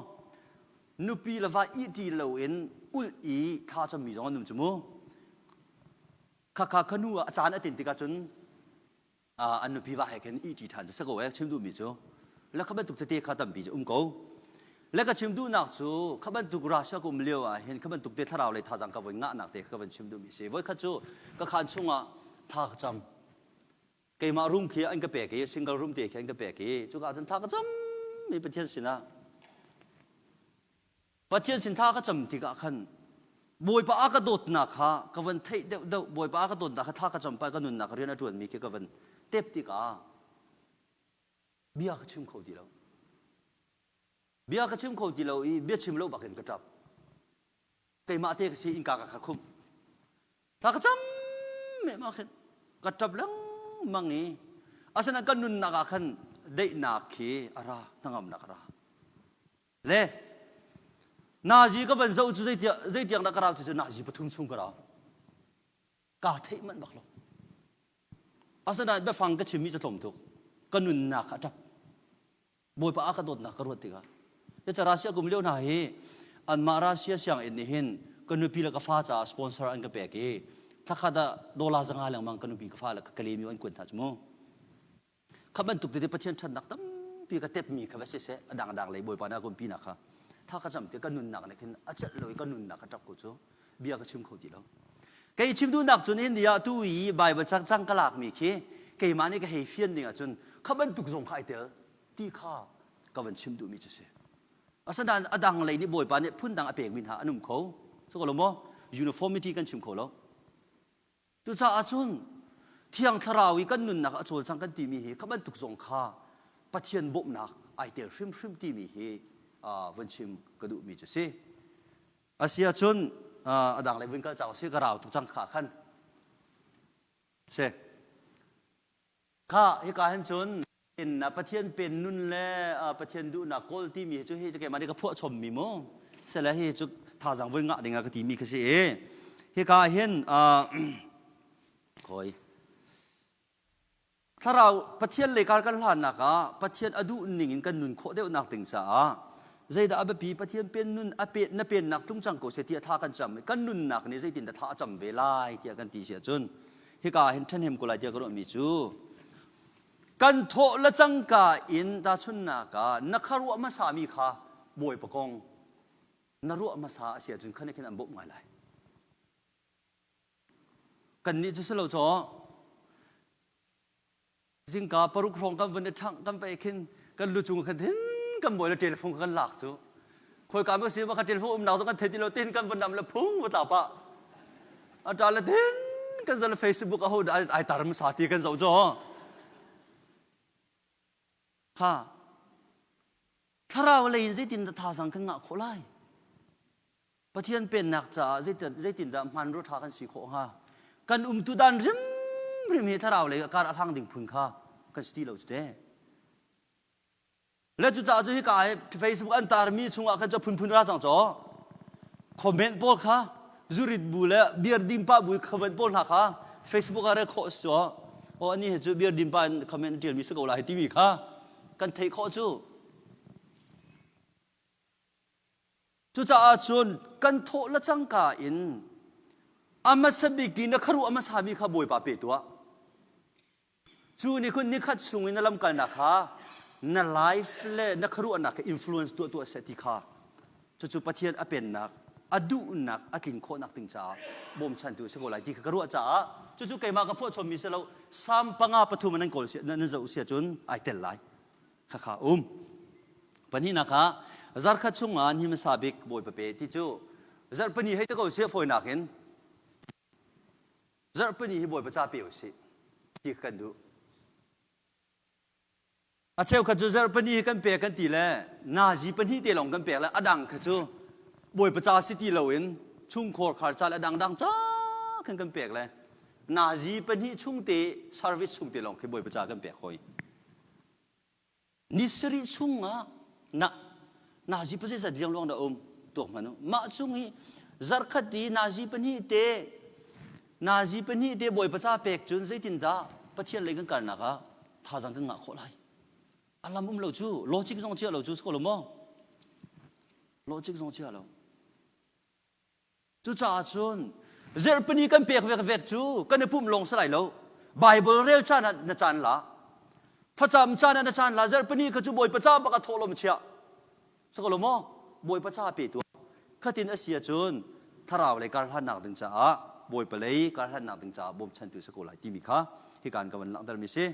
Nupi le va i ṭi loin ulh i thla cammi zong an um cu mu. Khakha khanu ah a caan a tin tikah cun an nupi va he khin ih ṭi ṭhan cu si ko eh chim duhmi cu le kha bantuk tete kha tampi cu um ko le ka chim duhnak cu kha bantuk Russia ka um lio ah hin kha bantuk te thlarau lei thazang ka voi ngahnak te ka van chim duhmi si voi khat cu ka khan chungah tha ka cam keimah room khi an ka pek i single room te khi an ka pek i cuka cun tha ka cam mi Pathian sinah Pathian sin thla ka cam tikah khan Bawipa a ka dawtnak kha ka van theih deuh deuh Bawipa a ka dawtnak kha thla ka cam pah ka nunnak rian a ṭuanmi khi ka van tep tikah bia ka chim kho ti lo bia ka chim kho ti lo i bia chim lo bakin ka ṭap keimah te ka si innka ka kha khumh thla ka cam meh khin ka ṭap lengmang i asinain kan nunnak ah khan daihnak khi a ra hnangamnak a ra Le nazi ka van zoh cu zeitiang dah ka rau ti cu nazi pathum chung ka rau. Kaa theih manh bak lo. Asinain biafang ka chimmi cu tlawm tuk. Ka nunnak a ṭap. Bawipa a ka dawtnak ka ruat tikah. Cucaah Russia kum lio hna hi anmah Russia sianginn nih hin ka nupi le ka fa caah sponsor an ka pek i thlakhat ah dollar 500 lengmang ka nupi ka fa le ka kalemi an kuan hna cu mu. Kha bantuk tete Pathian ṭhatnak tampi ka tepmi kha va siseh a dangdang lei Bawipa nih a kumpinak kha tha ka cam ti ka nunnak nih khin a celh lo i ka nunnak ka ṭap ko cu bia ka chim kho ti lo. Kei chim duhnak cun hin ah tu i Bible cang cang ka lakmi khi keimah nih ka hei fian ding ahcun kha bantuk zong kha ai tel ti kha ka van chim duhmi cu si. Asinain a dang lei nih Bawipa nih phundang a pekmi hna an um kho. Cu ko lo maw? Uniformity kan chim kho lo. Cucaah cun Thiang Thlarau i kan nunnak a cawlcang kan timi hi kha bantuk zong kha Pathian bawmhnak ai tel hrimhrim timi hi vun chim ka duhmi cu si. Asi ahcun a dang lei vun kal cang si ka rau tuk cang kha khan. Si. Kha hika hin cun in Pathian pen nun le Pathian duhnak kawl timi hi cu hi cu keimah nih ka phuah chommi mu sele hi cu thazang voi ngah ding ah ka timi ka si i hika hin khoi thlarau Pathian lei kar kan hlannak ah Pathian a duh ning in kan nun khawh deuhnak ding caah zeidah a biapi Pathian pen nun a pe na pennak tlung cang ko se tiah thla kan cam kan nunnak nih zeitin dah thla a cam ve lai tiah kan ti si ahcun hika hin ṭhahnem ko lai tiah ka ruahmi cu kan thawh le cangka in tahchunhnak ah na kha ruah hmasami kha bawipa kong na ruah hmasa a si ahcun khan khin an bawmh ngai lai kannih cu si lo caw zingka paruk hrawng kan vun i ṭhangh kan paih khin kan lu cung khan hin kan bawi le telephone kan lak cu khoi ka ma si ma kha telephone umnak cu kan thei ti lo tin kan vun nam le phung va ta pa a ṭa le tin kan zal Facebook a ho ai tar sa ti kan zoh cho kha thlarau lei in zeitin dah thazang kan ngah khawh lai Pathian pennak caah zeitindah hmanrua ṭha kan si khawh hnga? Kan umtu dan hrimhrim hi thlarau lei kar a hlang ding phun kha kan si ti lo cu te. Le cucaah cu hika hi Facebook an tarmi chungah khan cu phunphun ra cang caw. Comment pawl kha zurit bu le beer din pa bu comment pawl hna kha Facebook ah rel khawh si caw. Aw ani hi cu beer din pa in comment ṭialmi si ko lai timi kha kan theih khawh cu. Cucaah cun kan thawh le cangka in a hmasa bik i na kharuah hmasami kha Bawipa pe tuah. Cu nih khun nikhat chung in na lamkalnak kha na life le na kharuahnak kha influence tuah tuah seh ti kha cucu Pathian a pennak a duhnak a tlin khawhnak ding caah bawmchantu a si ko lai ti kha ka ruah caah cucu keimah ka phuah chommi si lo Salm panga pathum nan kawl nan zoh si ahcun ai tel lai. Khakha um. Pahnihnak ah zarkhat chungah ni hmasa bik Bawipa pe ti cu zarhpini hei ti ko sih fawinak in zarhpini hi Bawipa ca pe usih ti kan duh. A cheukhat cu zarhpini hi kan pek kan ti le nazi pahnih te lawng kan pek le a dang kha cu Bawipa ca si ti loin chungkhor khar ca le a dangdang ca khan kan pek le nazi pahnih chung te service chung te lawng khi Bawipa ca kan pek hoi. Ni sarih chungah na nazi pasai liangluang dah um tuak hmanh u. Mah chung hi zarkhat i nazi pahnih te nazi pahnih te bawipa ca pek cun zeitindah Pathian lei kan kalnak ah thazang kan ngah khawh lai. A lam um lo cu logic zong chia lo cu si ko lo maw? Logic zong chia lo. Cucaah cun zerhpini kan pek vekvek cu kan i pumh lawng si lai lo. Bible rel caan ah na caan la. Thlacam caan ah na caan la. Zerhpini kha cu Bawipa ca bak ah thawhlawm chia. Sako lo maw? Bawipa ca pe tuah. Khatin a si ahcun thlarau lei karhlannak ding caah Bawipa lei karhlannak ding caah bawmchantu si ko lai timi kha hikaan ka van langhtermi si.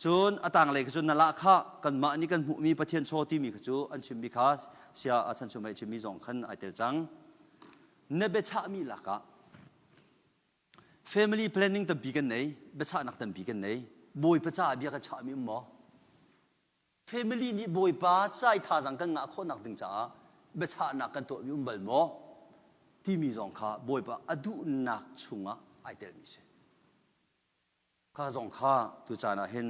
Cun a tanglei kha cu na lahkhah kanmah nih kan hmuhmi Pathian chaw timi kha cu an chimmi kha sia a chan chung mei chimmi zong khan ai tel cang. Na biachahmi lakah family planning tampi kan nei, biachahnak tampi kan nei. Bawipa caah bia kan chahmi um maw? Family nih Bawipa cai thazang kan ngah khawhnak ding caah biachahnak kan tuahmi um bal maw? Timi zong kha Bawipa a duhnak chungah ai telmi si. Kha zong kha tucaan ah hin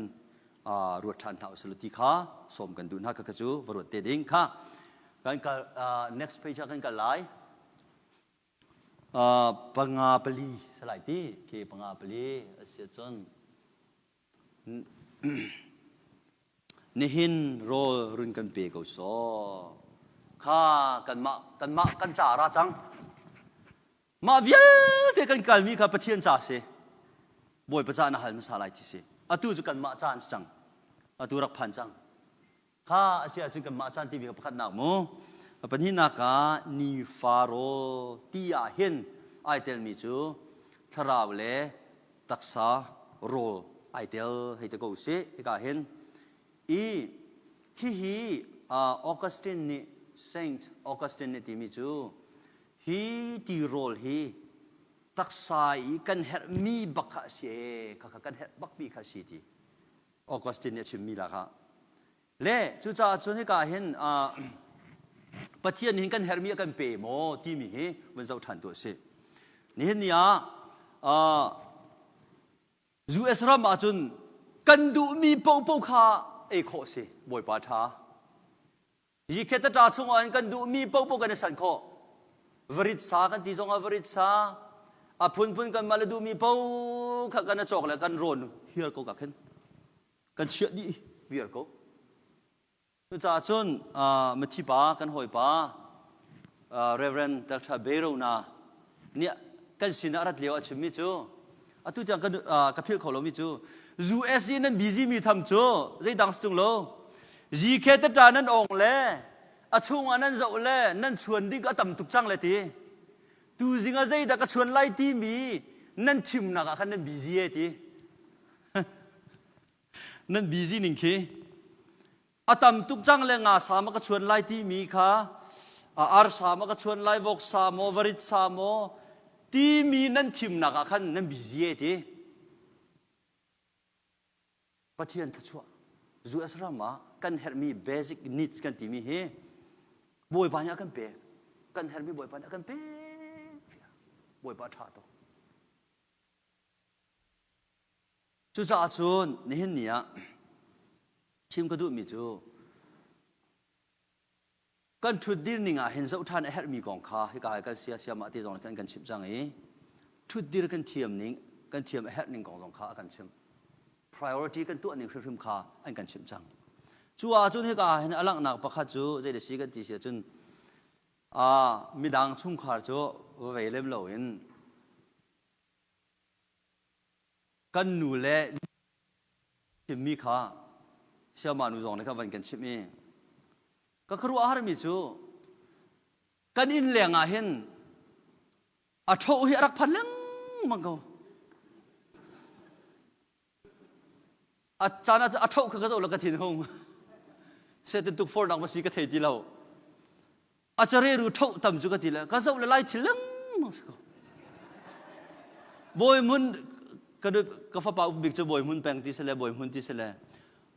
ruat ṭhan hna usih ti kha sawm kan duh hna kha cu va ruat te ding kha kan kal next page ah kan kal lai panga pali salai ti ke panga pali asi cun nihin rawl run kan pe ko saw kha kanmah kanmah kan ca ra cang Mah vialte kan kalmi kha Pathian ca si. Bawipa ca na hal hmasa lai ti si. Atu cu kanmah caan si cang. Atu rak phan cang. Kha a si ahcun kanmah caan timi kha pakhatnak mu. Pahnihnak ah nifa rawl ti ah hin ai telmi cu thlarau le taksa rawl ai tel hei te ko sih hika hin. I hihi Augustine nih Saint Augustine nih timi cu hi tirawl hi taksa i kan herhmi bak kha a si ee khakha kan herh bakmi kha a si ti Augustine nih a chimmi la kha. Le cucaah cun hika hin Pathian hin kan herhmi a kan pe maw timi hi vun zoh ṭhan tu a si. Nihin ni ah US ram ahcun kan duhmi paohpaoh kha ei khawh a si. Bawipa ṭha. Yikhetata chungah hin kan duhmi paohpaoh kan i san khawh. Varit sa kan ti zongah varit sa, a phunphun kan mah le duhmi paoh kha kan i cawk le kan rawn hiar ko ka khin. Kan chiah dih viar ko. Cucaah cun mithi pa kan hawipa Reverend Dr. Berona nih kan sinah rat lio a chimmi cu atu tiang ka ka philh kho lomi cu US i nan busy mi tham cu zeidang si tung lo GK tata nan ong le a chungah nan zoh le nan chuan ding a tam tuk cang le ti tu zing ah zeidah ka chuan lai timi nan thimnak ah khan nan busy e ti Nan busy ning khi a tam tuk cang le nga sa ma ka chuan lai timi kha ar sa ma ka chuan lai vok sa maw varit sa maw timi nan thimnak ah khan nan busy e ti. Pathian thluachuah US ram ah kan herhmi basic needs kan timi hi Bawipa nih a kan pek. Kan herhmi Bawipa nih a kan pek. Bawipa ṭha tuk. Cucaah cun nihin ni ah chim ka duhmi cu kan ṭhutdir ning ah hin zoh ṭhan a herhmi kong kha hika hi kan sia siamah te zong kan kan chimh cang i ṭhutdir kan thiam ning kan thiam a herh ning kong zong kha a kan chimh. Priority kan tuah ning hrimhrim kha an kan chimh cang. Cu ah cun hika ah hin a langhnak pakhat cu zei da si kan ti si ahcun midang chungkhar cu va vei lem loin Kan nu le chimmi kha siama nu zong nih kha van kan chimh i ka khuaruah harmi cu kan inn leng ah hin a ṭhoh hi a rak phan lengmang ko. A caan ah a ṭhoh kha ka zoh la ka thin hung. Setin tukforhnak ma si ka thei ti lo. A careru ṭhoh tam cu ka ti le ka zoh le lai thil lengmang si ko. Bawi Hmun ka ka fapa uk bik cu Bawi Hmun peng ti si le Bawi Hmun ti si le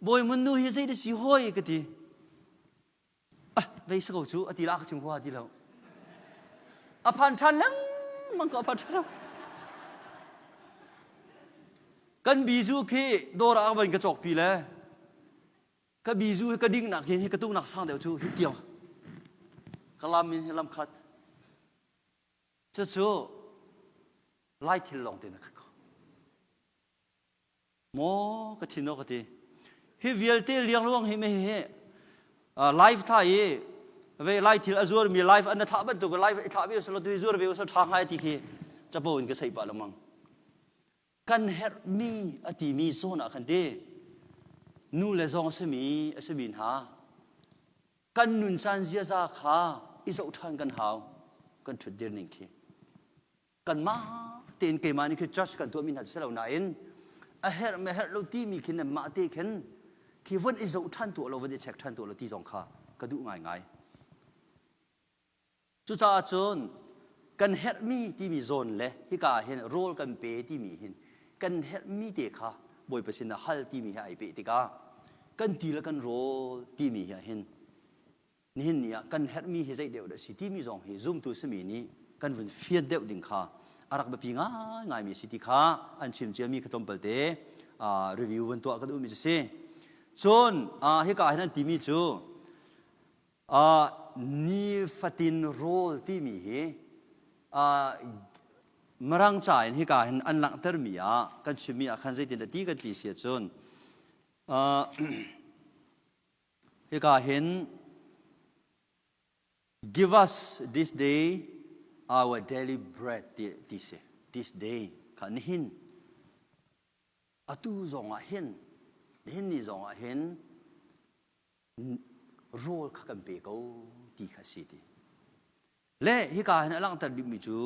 Bawi Hmun nu hi zei da si hoi ka ti. Ah vei si ko cu a ti la ka chim hua ti lo. A phan ṭhan lengmang ko a phan ṭhan. Kan bizu khi dawr ah van ka cawk pi le ka bizu hi ka dingnak hin hi ka tuknak sang deuh cu hi tiang ka lam in hi lam khat cucu lai thil lawng te na khat ko maw ka thin ka ti hi vialte liangluang hi me hi live tha i ve lai thil a zuar mi live an thlah bantuk live i thlah ve uslo tu zuar ve uslo tha ngai ti khi chapo in ka sei pa lamang kan herhmi a timi zawn ah khan ti nu le zong a simi a simi hna kan nun caan ziaza kha i zoh ṭhan kan hau kan ṭhutdir ning khi kanmah tein keimah nih khi judge kan tuahmi hna si lo nain a herh me herh lo timi khin mah te khin khi von i zoh ṭhan tuah lo von i check ṭhan tuah lo ti zong kha ka duh ngaingai Cucaah cun kan herhmi timi zawn le hika ah hin rawl kan pe timi hin kan herhmi te kha Bawipa sinah hal timi he ai peh tikah kan ti le kan rawl timi hi hin nihin ni ah kan herhmi hi zei deuh dah si timi zong hi zumtu simi nih kan vun fian deuh ding kha a rak biapi ngaingaimi a si ti kha an chim ciami kha tlawmpalte review vun tuah ka duhmi cu si. Cun hika hin an timi cu Nifatin rawl timi hi Mirang ca in hika hin an langhtermi ah kan chimmi ah khan zeitin ti kan ti si ahcun hika hin give us this day our daily bread ti, ti si this day kha nihin atu zong ah hin nihin ni zong ah hin rawl kha kan pe ko ti kha si ti. Le hika hin a langhter bikmi cu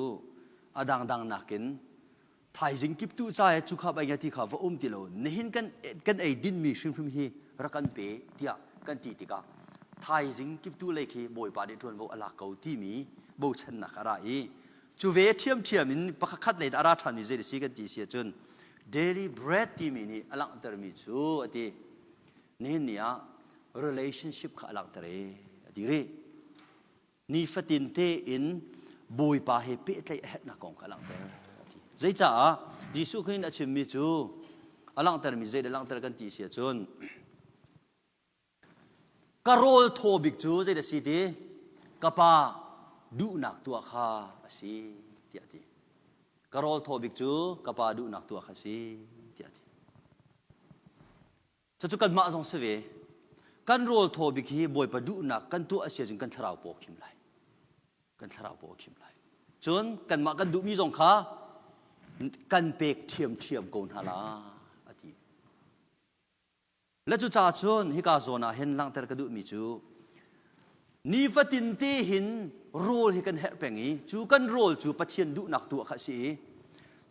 a dangdang nakin Thaizing kiptu ca he cu kha bai ti kha va um ti lo nihin kan kan ei dinmi hrimhrim hi rak kan pe tiah kan ti tikah thaizing kiptu lei khi Bawipa nih ṭuanvo a lak ko timi bochannak a ra i cu ve ṭhiamṭhiam in pakhat khat lei a ra ṭhanmi zei si kan ti si ahcun daily bread timi nih a langhtermi cu a ti nihin ni ah relationship kha a langhter e a ti rih. Nifatin tein Bawipa he pehtlaih a herhnak kong kha a langhter. Zeicaah Jesuh Khrih nih a chimmi cu a langhtermi zeidah langhter kan ti si ahcun ka rawl thaw bik cu zeidah si ti ka pa duhnak tuah kha a si tiah a ti. Ka rawl thaw bik cu ka pa duhnak tuah kha a si tiah a ti. Cucu kanmah zong si ve. Kan rawl thaw bik hi Bawipa duhnak kan tuah a si ahcun kan thlarau paw a khim lai. Kan thlarau paw a khim lai. Cun kanmah kan duhmi zong kha kan pek ṭhiamṭhiam ko hna la a ti. Le cucaah cun hika zawn ah hin langhter ka duhmi cu nifatin te hin rawl hi kan herh peng i cu kan rawl cu Pathian duhnak tuah kha a si i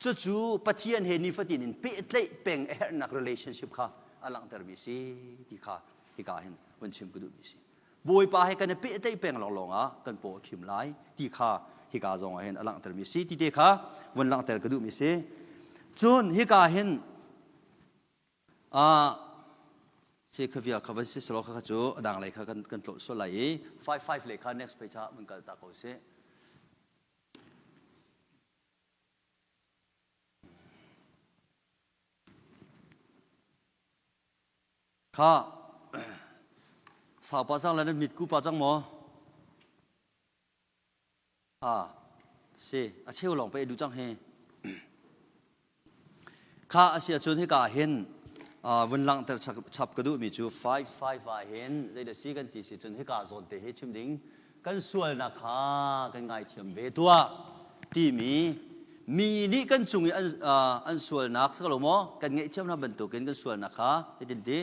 cucu Pathian he nifatin in pehtlaih peng a herhnak relationship kha a langhtermi si ti kha hika hin vun chim ka duhmi si. Bawipa he kan i pehtlaih peng lawnglawng ah kan paw a khim lai ti kha hika zong ah hin a langhtermi si ti te kha vun langhter ka duhmi si. Cun hika hin ah si kha via kha van si selaw kha cu a dang lei kha kan kan tlawh sual lai i 5 5 lei kha next page ah vun kal ta ko sih. Kha sau pa cang le na mit ku pa cang maw? Ah, si, a cheu lawng pei du cang hi. Kha a si ahcun hika ah hin vun langhter chap ka duhmi cu 5 5 ah hin zeidah si kan ti si cun hika zawn te hi chim ding kan sualnak kha kan ngaithiam ve tuah timi mi nih kan cung i an, an sualnak si lo maw kan ngaihthiam hna bantukin kan sualnak kha hitin ti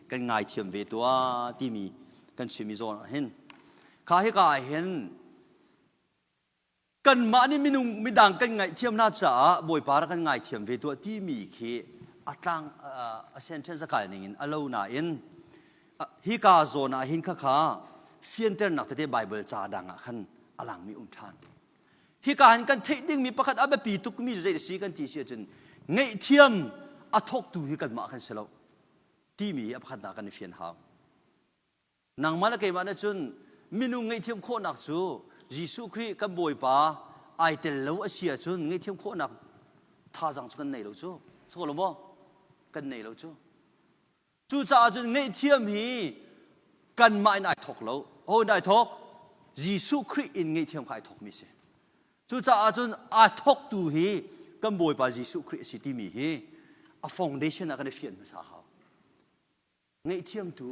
kan ngaithiam ve tuah timi kan chimmi zawn ah hin kha hika ah hin kanmah nih minung midang kan ngaihthiam hna caah Bawipa rak kan ngaithiam ve tuah timi khi a tlang a sentence a kal ning in a lo nain hika zawn ah hin khakha fianternak tete Bible ca dang ah khan a langmi um ṭhan. Hika hin kan theih dingmi pakhat a biapi tukmi cu zei a si kan ti si ahcun ngaihthiam a thawktu hi kanmah kan si lo timi hi a pakhatnak kan i fian hau. Nangmah le keimah nih cun minung ngaihthiam khawhnak cu Jesuh Khrih kan Bawipa ai tel lo a si ahcun ngaihthiam khawhnak thazaang cu kan nei lo cu. Siko lo maw? Kan nei lo cu. Cucaah cun ngaihthiam hi kanmah in ai thawk lo. Ho in ai thawk? Jesuh Khrih in ngaihthiam kha ai thawkmi si. Cucaah cun aa thawktu hi kan Bawipa Jesuh Khrih a si timi hi a foundation ah kan i fian hmasa hau. Ngaihthiamtu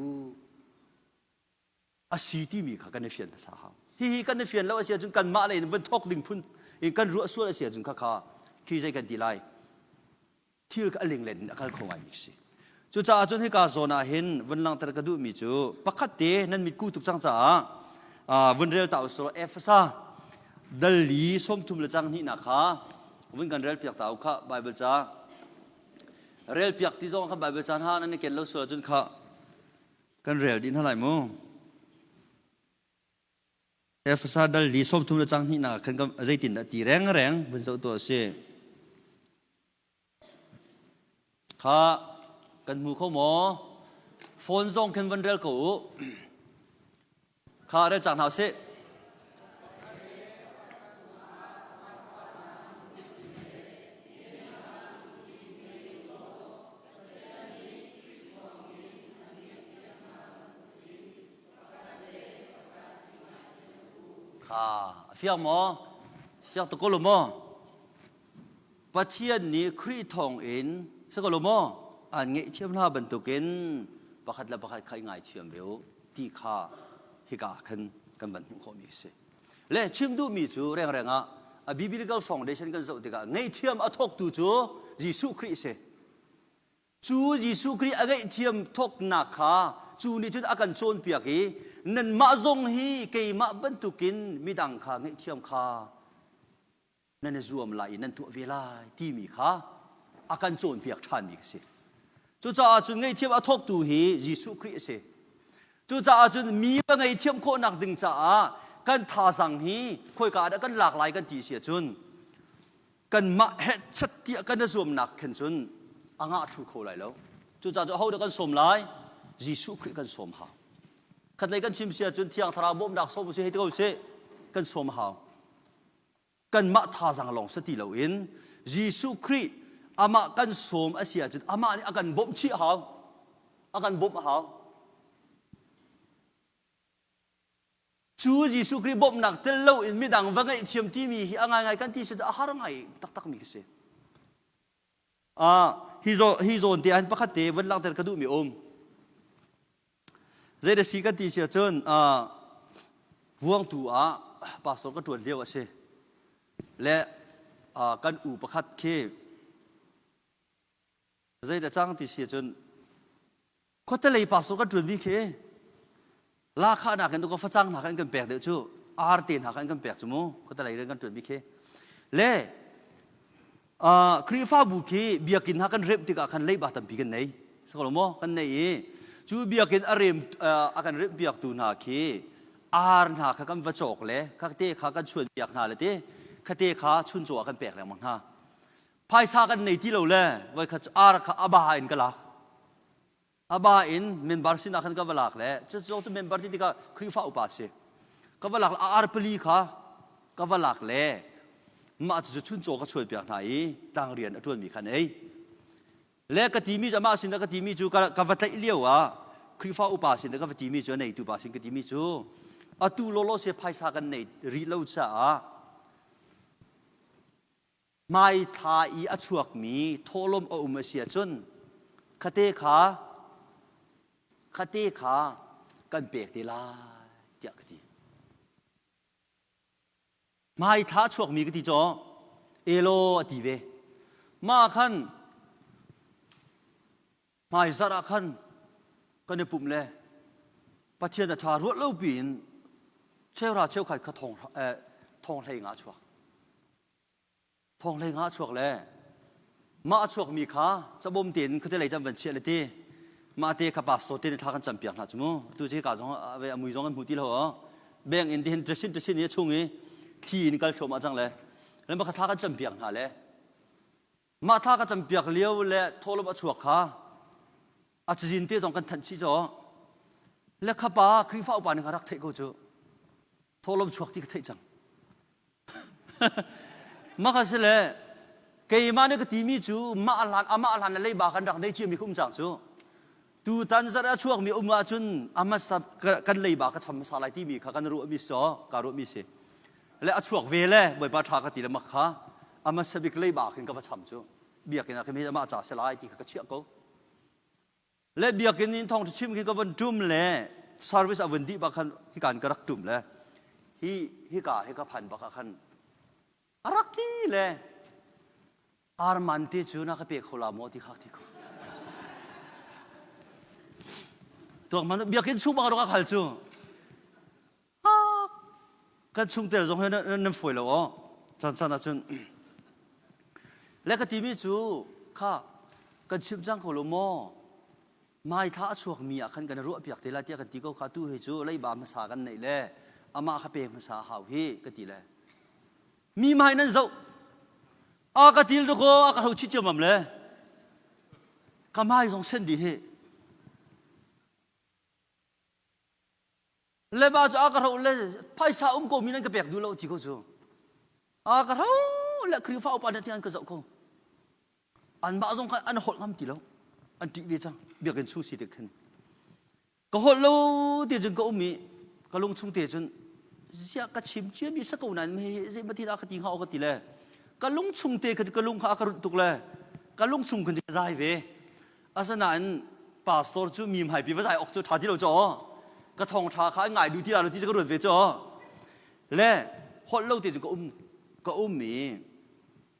a si timi kha kan i fian hmasa hau. Hihi kan i fian lo a si ahcun kanmah lei in van thawk ding phun in kan ruah sual a si ahcun khakha khi zei kan ti lai thil kha a linglet in a kal kho ngaimi si. Cucaah cun hika zawn ah hin vun langhter ka duhmi cu pakhat te nan mitku tuk cang caah vun rel ta usulaw Efesa dal li 30 le cang hnihnak kha vun kan rel piak ta u kha Bible ca rel piak ti zong kha Bible ca hna nan i ken lo sual ahcun kha kan rel dih hna lai mu. Efesa dal li 30 le cang hnihnak khan zeitindah ti rengreng vun zoh tuah si. Kha kan hmu kho maw? Phone zong khin van rel ko u. Kha rel cang hna usih. Kha a fiang maw? Fiang tuk ko lo maw? Pathian nih Khrih thawngin si ko lo maw? Aan ngaihthiam hna bantukin pakhat le pakhat kha i ngaithiam ve u ti kha hika ah khan kan van hmuh khawhmi a si. Le chim duhmi cu rengreng ah a biblical foundation kan zoh tikah ngaihthiam a thawktu cu Jesuh Khrih a si. Cu Jesuh Khrih a ngaihthiam thawknak kha cu nih cun a kan cawnpiak i nanmah zong hi keimah bantukin midang kha ngaihthiam kha. Nan i zuam lai i nan tuah ve lai timi kha a kan cawnpiak ṭhanmi a si. Cucaah cun ngaihthiam a thawktu hi Jesuh Khrih a si. Cucaah cun mi va ngaihthiam khawhnak ding caah kan thazang hi khoika ah dah kan lak lai kan ti si ahcun kanmah hehchat tiah kan i zuamnak khin cun a ngah thlu kho lai lo. Cucaah cu ahodah kan sawm lai? Jesuh Khrih kan sawm hau. Khatlei kan chim si ahcun Thiang Thlarau bawmhnak sawm usih hei ti ko usih kan sawm hau. Kanmah thazang lawng si ti loin Jesuh Khrih amah kan sawm a si ahcun amah nih a kan bawmh chih hau. A kan bawmh a hau. Cu Jesuh Khrih bawmhnak tel loin midang va ngaihthiam timi hi a ngaingai kan ti si a har ngai taktakmi ka si. Ah, hi zawn hi zawn te ahhin pakhat te van langhter ka duhmi um. Zei da si kan ti si ahcun ah, vuangtu ah pastor ka ṭuan lio a si. Le ah, kan u pakhat khi zei dah cang ti si ahcun khuatelei pastor kan ṭuanmi khi lahkhah nakin ka facang hna khan kan pek deuh cu arte hna khan kan pek cu mu khuatelei kan ṭuanmi khi le Khrihfabu khi biakinn hna kan remh tikah khan leiba tampi kan nei sakalo maw kan nei i cu biakinn a rem a kan remh piaktu hna khi ar hna kha kan va cawk le khate kha kan chuan piak hna le te khate kha chuncaw ah kan pek lengmang hna phaisa kan nei ti lo le voikhat ar kha a ba in ka lak a ba in member sinah khan ka va lak le cu cu member ti tikah Khrihfa upa si ka va lak a ar pali kha ka va lak le mah cu chuncaw ka chuan piak hna i tlang rian a ṭuanmi khan ei le ka timi cu amah sin ka timi cu ka va tlaih lio ah Khrihfa upa sin ka va timi cu a neitu pa sin ka timi cu atu lawlaw se phaisa kan nei rih lo caah Hmaithla i a chuakmi thawhlawm a um a si ahcun khate kha khate kha kan pek te lai tiah ka ti. Hmaithla a chuakmi ka ti caw elaw a ti ve. Mah khan hmaizarh ah khan kan i pumh le Pathian a ṭha ruat lo piin cheuhra cheukhat kha thong eh, thong hlei nga chuak. Thong hlei nga chuak le mah a chuakmi kha cabawm tein khuate lei cam van chiah le ti mah te kha pastor te nih thla kan campiak hna cu mu tu cu ka zong a mui zong an hmu ti lo bank in tihin tresin tresin i a chung i thli in kal thluahmah cang le le mah kha thla kan campiak hna le mah thla ka campiak lio le thawlawm a chuak kha a cazin te zong kan thanh chih caw le khapa Khrihfa upa nih rak theih ko cu thawlawm chuak ti ka theih cang Maka si le keimah nih ka timi cu mah hlan amah hlan le leiba kan rak nei ciami ka um cang cu tutan zarh a chuakmi um ahcun a hmasa kan leiba ka cham hmasa lai timi kha kan ruahmi si ka ruahmi si le a chuak ve le bawipa ṭha ka ti le mak kha a hmasa bik leiba khin ka va cham cu biakinn ah khin amah ca si lai ti kha ka chiah ko Le biakinn in thawngṭha chim khi ka von ṭum le service a vun dih bak khan hikan ka rak ṭum le hi hika hi ka phan bak ah khan a rak tli le arman te cu na ka pe kho la maw ti kha ti ko tuak man biakinn chung bak rak hal cu kan chungtel zong hi nan fawi lo aw caan caan ahcun le ka timi cu kha kan chim cang ko lo maw mai thla a chuak mi ah khan kan ruah piak te lai tiah kan ti ko kha tu hi cu leiba hmasa kan neih le amah kha pek hmasa hau hi ka ti le mi mai nan zoh a ka til ko a ka ho chi ciamam le ka mai zong sen dih hi Le mah cu a ka hroh le phaisa um ko mi nan ka pek duh lo ti ko cu. A ka hroh le Khrihfa upa na ti an ka zoh ko. Anmah zong kha an holh ngam ti lo. An ṭih ve cang. Biakinn chung si tik khin. Ka holh lo ti cun ka um i ka lung chung te cun ziah ka chim cia mi sa ko nain hei zei mati dah ka ti hnga ka ti le ka lung chung te kha ka lung kha a ka runh tuk le ka lung chung khin ka zai ve Asinain pastor cu mi hmaipi va zai awk cu ṭha ti lo caw. Ka thawngṭha kha an ngai duh ti la lo ti cu ka ruat ve caw. Le holh lo te cu ka um ka um i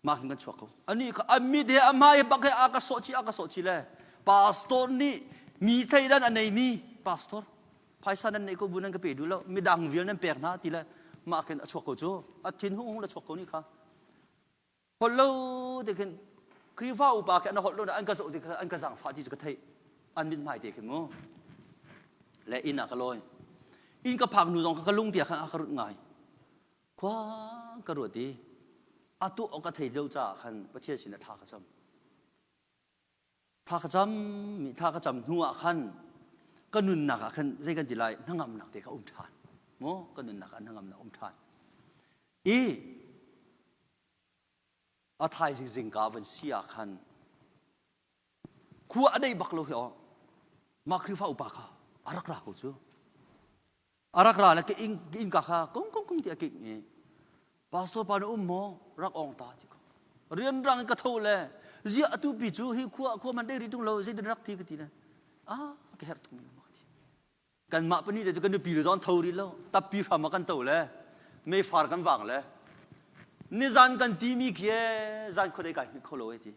mah hin kan chuak ko. Ani kha a mit he a hmai he bak he a ka sawh chih a ka sawh chih le pastor nih mi thleidan a neimi pastor phaisa nan neih ko bu nan ka pe duh lo midang vial nan pek hna ti le mah khin a chuak ko cu a thin hung hung le chuak ko ni kha. Holh lo te khin Khrihfa upa khi an holh lo an ka zoh ti an ka zaangfah ti cu ka theih. An mithmai te khi mu. Le inn ah ka lawi. Inn ka phak hnu zong kha ka lung tia khan a ka rut ngai. Khua ka ruat i a tuah awk ka thei lo caah khan Pathian sin ah thla ka cam. Thla ka cam thla ka cam hnu ah khan ka nunnak ah khan zei kan ti lai hnangamnak te kha um ṭhan. Maw ka nunnak ah hnangamnak um ṭhan. I a thaizing zingka van si ah khan khua a dei bak lo hi aw mah Khrihfa upa kha a rak ra ko cu a rak ra le ka inn innka kha kung kung kung ti a kik i pastor pa na um maw rak ong ta ti ko rianrang in ka tho le zia atu pi cu hi khua khua man dei ri tung lo zei rak ti ka ti le ah ka herh tuk mi ma ka ti kanmah pahnih te cu kan nupi le zong tho rih lo tappi hram ah kan to le meifar kan vang le nizan kan timi khi zan khuadei kai hngilh kho lo e ti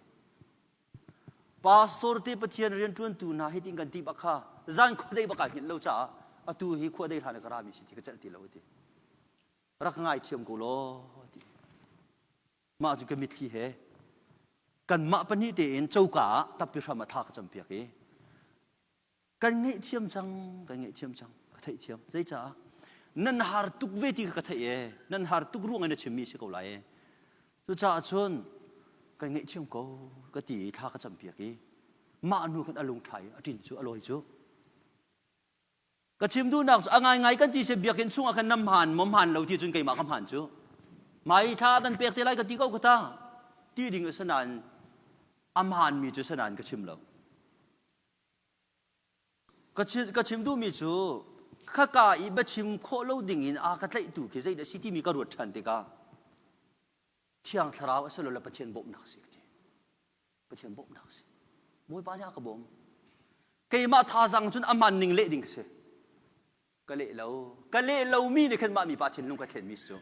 Pastor te Pathian rianṭuantu hna hitin kan ti bak kha zan khuadei bak ai hngilh lo caah atu hi khuadei hlan ka rami si ti ka celh ti lo ti. Rak ngai thiam ko law ti. Mah cu ka mitthli he kanmah pahnih tein coka ah tappi hram ah tha ka campiak i kan ngaihthiam cang kan ngaihthiam cang ka theihthiam zeicaah nan har tuk ve ti kha ka theih e nan har tuk ruang in na chimmi si ko lai e cucaah cun kan ngaihthiam ko ka ti i thla ka campiak i mah hnu khan a lung ṭha i a ṭin cu a lawi cu ka chim duhnak cu a ngaingai kan ti se biakinn chungah khan na hmaan maw hmaan lo ti cun keimah ka hmaan cu mai thla kan pek te lai ka ti ko ka ta ti ding a si nain a hmaanmi cu si nain ka chim lo Ka chim duhmi cu khaka i biachim khawh lo dingin a ka tlaihtu khi zeidah si timi ka ruat ṭhan tikah Thiang Thlarau a si lo le Pathian bawmhnak a si ka ti. Pathian bawmhnak a si. Bawipa nih a ka bawm. Keimah thazaang cun a man ning leh ding ka si. Ka leh lo. Ka leh lomi nih khan mah mipa thinlung ka thlenmi si cu.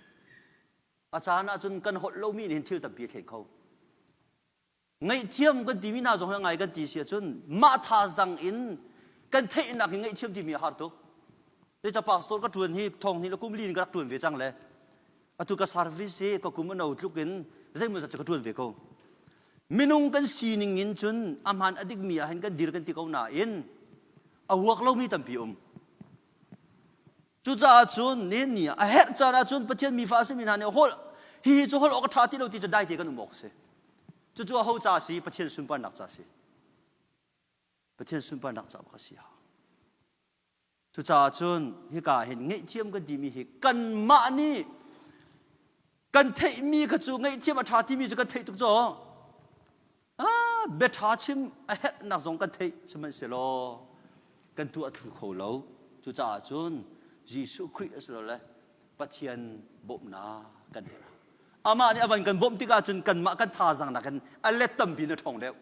A caan ah cun kan holh lomi nih hin thil tampi a thlen kho. Ngaihthiam kan timi hna zong hi ngai kan ti si ahcun mah thazang in kan theihnak in ngaihthiam timi a har tuk. Zeicah pastor ka ṭuan hi thong hnih le kum li in ka rak ṭuan ve cang le atu ka service hi ka kum a no tluk in zeimaw zat cu ka ṭuan ve ko. Minung kan sining in cun a hmaan a dikmi ah hin kan dir kan ti ko nain a huak lomi tampi um. Cucaah cun nihin ni ah a herh caan ahcun Pathian mifa a simi hna nih holh hihi cu holh awk a ṭha ti lo ti cu daite kan um awk a si. Cucu aho ca a si? Pathian sunparnak ca a si. Pathian sunparnak ca bak a si. Cucaah cun hika ah hin ngaihthiam kan timi hi kanmah nih kan theihmi kha cu ngaihthiam a ṭha timi cu kan theih tuk caw. Ah, biaṭha chim a herhnak zong kan theih sihmanhsehlaw kan tuah thlu kho lo. Cucaah cun Jesuh Khrih a si lo le Pathian bawmhnak kan herh. Amah nih a van kan bawmh tikah cun kanmah kan thazaang nakin a let tampi in a ṭhawng deuh.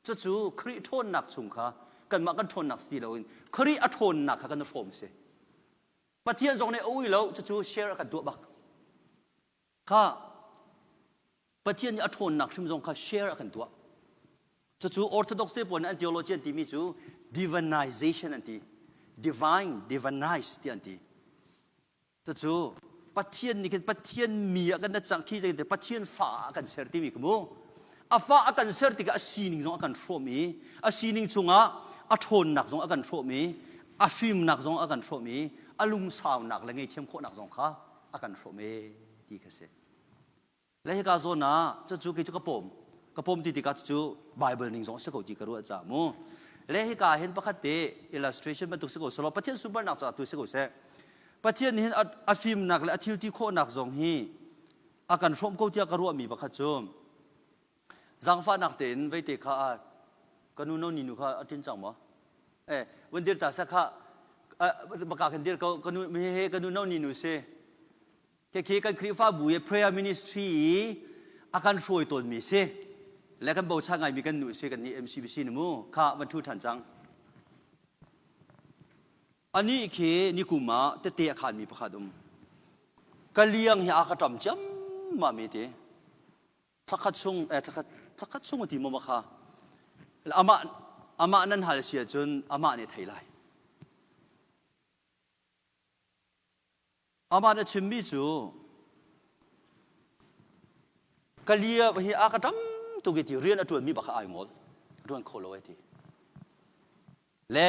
Cucu Khrih ṭhawnnak chung kha kanmah kan ṭhawnnak si ti loin Khrih a ṭhawnnak kha kan i hrawm a si. Pathian zong nih a ui lo, cucu share a kan tuah bak. Kha Pathian nih a ṭhawnnak hrim zong kha share a kan tuah. Cucu Orthodox te pawl nih an theology an timi cu divinization an ti. Divine, divinize ti an ti. Cucu Pathian nih khin Pathian mi ah kan cang khi zei Pathian fa ah a kan ser timi ka mu. A fa a kan ser tikah a sining zong a kan hrawm i a sining chungah a ṭhawnnak zong a kan hrawm i a fimnak zong a kan hrawm i a lungsaunak le ngeihthiam khawhnak zong kha a kan hrawm e ti kha si. Le hika zawn ah cucu kei cu ka pawm ka pawm ti tikah cucu Bible ning zong a si ko ti ka ruah caah mu le hika hin pakhat te illustration bantuk si ko selaw Pathian sunparnak caah tu si ko seh Pathian nih hin a fimnak le a thil ti khawhnak zong hi a kan hrawm ko tiah ka ruahmi pakhat cu zaangfahnak tein veite kha a ka nu no ni nu kha a ṭin cang maw eh vun dir ta seh kha baka khan dir ko ka nu he ka nu no ni nu si Khikhi kan Khrihfabu i prayer ministry i a kan hruai tawnmi si le kan bochan ngaimi kan nu si kan nih MCBC ni mu kha van ṭhu ṭhan cang. Anih khi nikum ah tete a khanmi pakhat um. Ka liang hi a ka ṭam ciammam mi ti. Thlakhat chung eh thlakhat thlakhat chung a ti maw kha. Amah amah nan hal si ahcun amah nih thei lai. Amah na chimmi cu Ka lia hi a ka ṭam tuk i ti rian a ṭuanmi bak kha ai ngol. A ṭuan kho lo ai ti. Le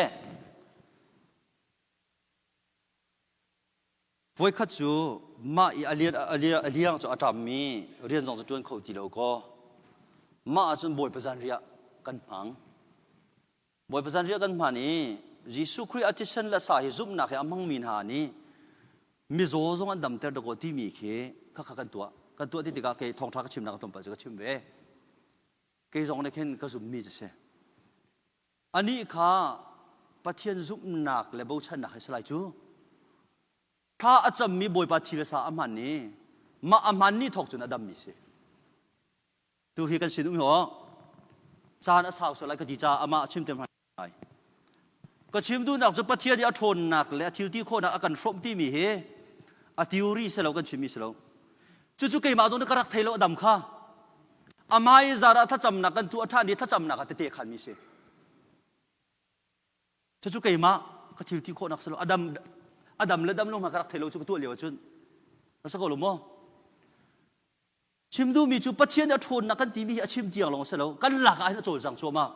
Voikhat cu mah i a liang cu a ṭammi rian zong cu ṭuan kho ti lo kaw mah ahcun Bawipa zanriah kan hmang. Bawipa zanriah kan hman i Jesuh Khrih a thisen le sa hi zumhnak he a hmangmi hna nih mizaw zong an damter dakaw timi khi khakha kan tuah. Kan tuah ti tikah kei thawngṭha ka chimnak tlawmpal cu ka chim ve. Kei zong nih khin ka zummi cu si. Anih kha Pathian zumhnak le bochannak he si lai cu. Thla a cammi Bawipa thi le sa a hman i mah a hman ni thawk cun a dammi si. Tu hi kan sin um hi caan a sau sual lai ka ti caah amah chim te hmanh. Ka chim duhnak cu Pathian i a ṭhawnnak le a thil ti khawhnak a kan hrawmh timi hi a theory si lo kan chimmi si lo. Cucu keimah zong nih ka rak thei lo a dam kha. Amah i zar ah thlacamnak kan tuah ṭhan i thlacamnak ah tete khanmi si. Cucu keimah ka thil ti khawhnak si lo. A dam, a dam le dam lo hmanh ka rak thei lo cu ka tuah lio ahcun. A si ko lo maw? Chim duhmi cu Pathian a ṭhawnnak kan timi hi a chim tiang lawng a si lo. Kan lak ah hin a cawlcang cuahmah.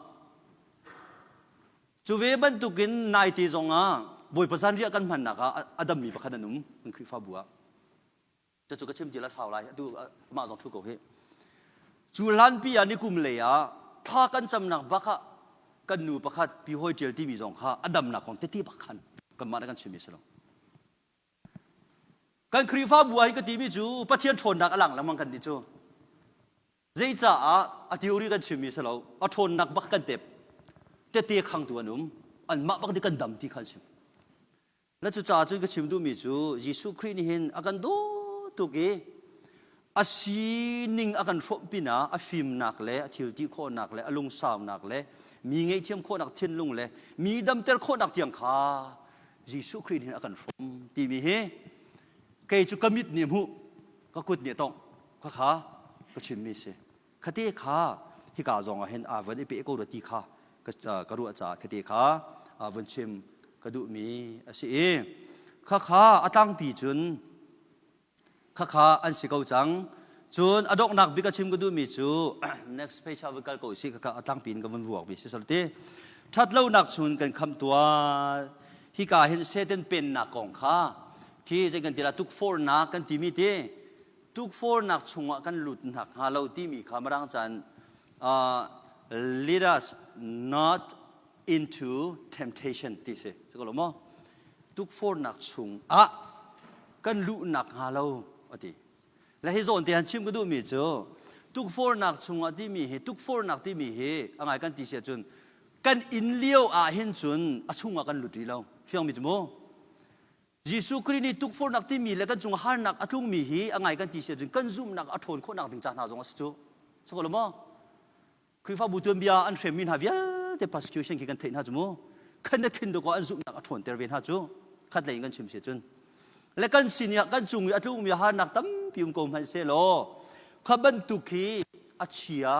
Cu ve bantukin naite zong ah Bawipa zanriah kan hmannak ah a dammi pakhat an um kan Khrihfabu ah. Cucu ka chim ti la sau lai atu amah zong thu ko hi. Cu hlanpi ah nikum lei ah thla kan camnak bak ah kan nu pakhat pi hoi ṭial timi zong kha a damnak kong tete bak khan kanmah nih kan chimmi si lo. Kan Khrihfabu ah hi ka timi cu Pathian ṭhawnnak a lang lengmang kan ti cu. Zeicaah a theory kan chimmi si lo, a ṭhawnnak bak kan tep. Tete khangtu an um, anmah bak nih kan dam ti kha an chim. Na cucaah cun ka chim duhmi cu Jesuh Khrih nih hin a kan dawt tuk i a sining a kan hrawmh pinah a fimnak le a thil ti khawhnak le a lungsaunak le mi ngaihthiam khawhnak thinlung le mi damter khawhnak tiang kha Jesuh Khrih nih hin a kan hrawm timi hi kei cu ka mit nih hmuh ka kut nih tongh khakha ka chimmi si. Khate kha hika zong ah hin aa van i pe ko rua ti kha ka ruah caah khate kha vun chim ka duhmi a si i khakha a tlangpi cun khakha an si ko cang. Cun a donghnak bik a chim ka duhmi cu next page ah vun kal ko si khakha a tlangpi in ka vun vuak mi si ti ṭhatlonak chun kan khamh tuah hika hin Satan pennak kong kha khi zei kan ti la tukforhnak kan timi ti tukforhnak chungah kan lut nakhnga lo timi kha Mirang caan lead us not into temptation ti si. Cu ko maw? Tukforhnak chungah kan luh nakhnga lo a ti. Le hi zawn te han chim ka duhmi cu tukforhnak chungah timi hi tukforhnak timi hi a ngai kan ti si ahcun kan inn lio ah hin cun a chungah kan lut rih lo. Fiang mi cu mu? Jesuh Khrih nih tukforhnak timi le kan cung harnak a tlungmi hi a ngai kan ti si ahcun kan zumhnak a ṭhawn khawhnak ding ca hna zong a si cu. Si ko lo maw? Khrihfabu tuanbia an hremmi hna vialte persecution khi kan theih hna cu mu. Khan na khin dawkaw an zumhnak a ṭhawnter ve hna cu. Khat lei in kan chim si ahcun. Le kan sin i kan cung i a tlungmi harnak tampi um ko hmanh sehlaw kha bantuk hi a chia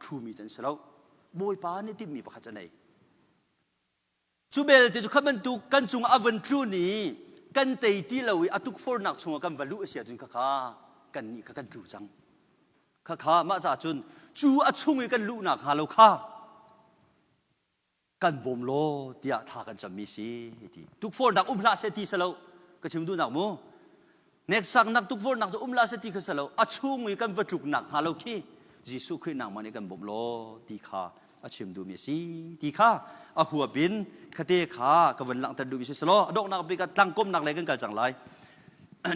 thlumi can si lo. Bawipa nih timhmi pakhat a nei. Cu belte cu kha bantuk kan cungah a van tlun i kan tei ti lo i a tukforhnak chungah kan va luh a si ahcun khakha kannih kha kan tlu cang. Khakha mah caah cun cu a chung i kan luhnak hnga lo kha kan bawm law tiah thla kan cammi si ti. Tukforhnak um hlah seh ti si lo ka chim duhnak mu. Hneksaknak tukforhnak cu um la seh ti kha si lo a chung i kan va tluknak hnga lo khi Jesuh Khrih nangmah nih kan bawmh law ti kha a chim duhmi a si ti kha a huap in khate kha ka vun langhter duhmi si selaw a donghnak bik ah tlangkomnak lei kan kal cang lai.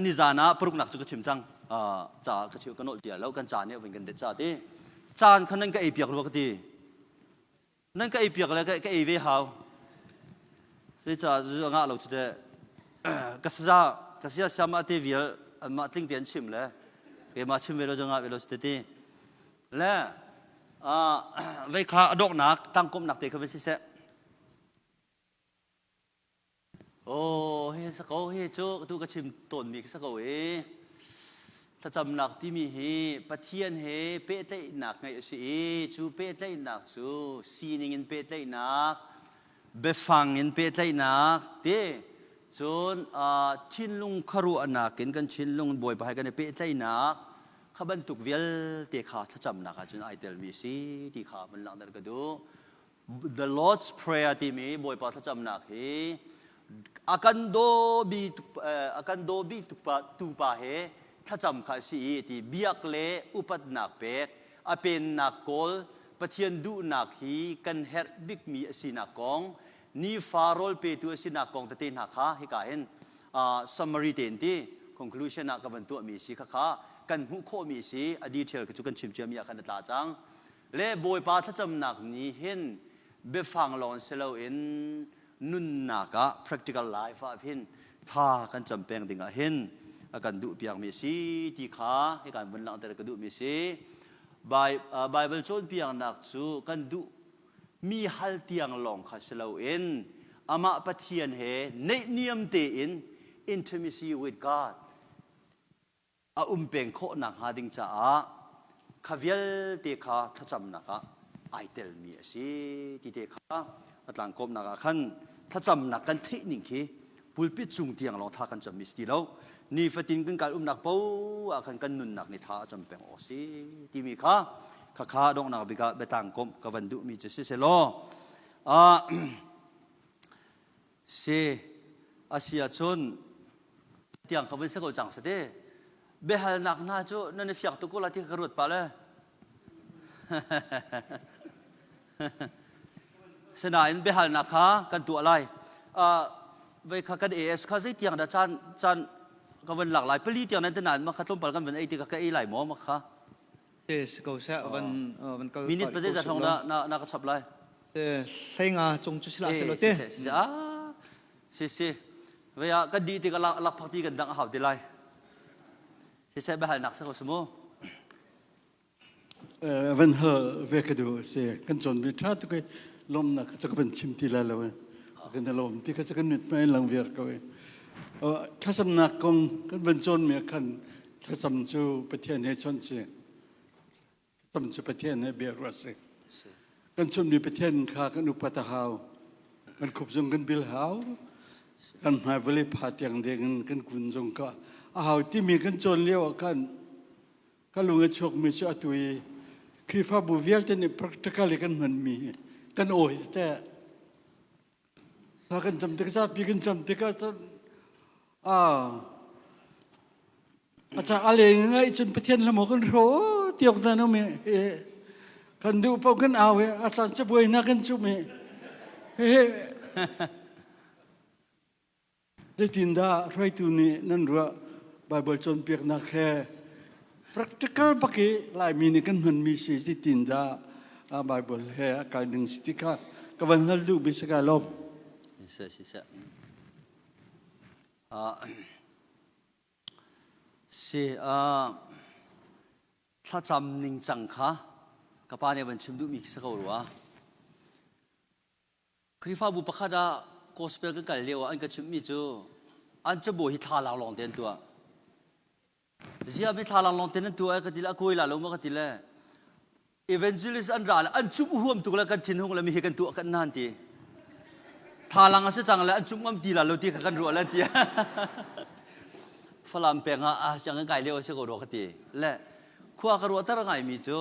Nizan ah paruknak cu ka chim cang ca ka chim ka nolh ti lo kan ca nih a vun kan det ca ti caan kha nan ka ei piak rua ka ti Nan ka ei piak le ka ei ve hau. Zeicah zu a ngah lo cu teh. Ka saza ka sia siam ah te vial anmah tling te an chim le keimah chim ve lo cu ngah ve lo si te ti. Le vei kha a donghnak tangkomhnak te kha va si seh. Aw, hi sa ko hi cu tu ka chim tawnmi ka sa ko i thlacamnak timi hi Pathian he pehtlaihnak ngeih a si i cu pehtlaihnak cu sining in pehtlaihnak, biafang in pehtlaihnak ti cun thinlung khuaruahnak in kan thinlung Bawipa he kan i pehtlaihnak. Kha bantuk vialte kha thlacamnak ah cun ai telmi a si ti kha vun langhter ka duh. The Lord's Prayer timi Bawipa thlacamnak hi a kan daw bi a kan daw bi tupa he thlacam kha a si i ti biak le upatnak pek a pennak kawl Pathian duhnak hi kan herh bikmi a sinak kong nifa rawl petu a sinak kong tete hna kha hika hin summary tein ti conclusion ah ka van tuahmi si kha kha kan hmuh khawhmi si a detail cu kan chim ciami ah khan a tla cang le Bawipa thlacamnak nih hin biafang lawng si loin nunnak ah practical life ah hin thla kan cam peng ding ah hin a kan duh piakmi si ti kha hika vun langhter ka duhmi si Bible cawnpiaknak cu kan duh mi hal tiang lawng kha si loin amah Pathian he neihniam tein intimacy with God a um peng khawh nakhnga ding caah kha vialte kha thlacamnak ah ai telmi a si ti te kha a tlangkawmnak ah khan thlacamnak kan theih ning khi pulpit cung tiang lawng thla kan cammi si ti lo nifatin kan kal umnak paoh ah khan kan nunnak nih thla a cam peng awk si timi kha khakha donghnak bik ah biatang komh ka van duhmi cu si selaw si a si ahcun tiang ka vun si ko cang sate biahalnak hna cu nan i fiak tuk ko la ti ka ruat pah le Sinain biahalnak kha kan tuah lai. Vei kha kan AS kha zei tiang dah caan caan ka van lak lai pali tiang nan tenan ma kha tlawmpal kan van ei tikah ka ei lai maw ma kha Se si ko seh van van kal minute pa zeizat hrawng na na na ka chap lai Se hleinga cung cu sila se lo te si si ah si si vei ah kan di tikah lak lak phak ti kan dang a hau te lai si se biahalnak sa ko sumu Van hal ve ka duh a si. Kan cawnmi ṭha tuk i lawmhnak kha cu ka van chim ti lai lo i kan i lawm ti kha cu kan mithmai in lang viar ko i thlacamnak kong kan van cawnmi ah khan thlacam cu Pathian he chawnh si. Thlacam cu Pathian he biaruah si. Kan chunmi Pathian kha kan upat a hau. Kan khup zong kan bil hau. Kan hmai vawlei pha tiang deng in kan kun zong ka a hau timi kan cawn lio ah khan Ka lung a chuakmi cu atu i Khrihfabu vialte nih practical i kan hmanmi kan aw hi teh sa kan cam tik zapi kan cam tikah cun a a ca a leng ngai cun Pathian hlamo kan hro tiok dan um i kan duh paoh kan au i a caan cabuai hna kan cumh i hehe Zeitindah hruaitu nih nan ruah Baibal cawnpiaknak he practical bak i Laimi nih kan hmanmi si zeitindah Baibal he a kal ding si ti kha ka van hal duh bi si ka lawm. Siseh, siseh. Si, thlacam ningcang kha ka pa nih van chim duhmi khi si ko rua. Khrihfabu pakhat ah gospel kan kal lio ah an ka chimhmi cu an cabuai hi thlalang lawng te an tuah. Ziah mi thlalang lawng te nan tuah ka ti le a kuai la lo ma ka ti le evangelist an ra le an cumh huam tuk le kan thinhung le mi hi kan tuah kan nan ti. Thlalang a si cang le an cumh ngam ti la lo ti kha kan ruah le ti. Falam peng ah ah siang kan kai lio a si ko rua ka ti. Le khua ka ruah tar ngaimi cu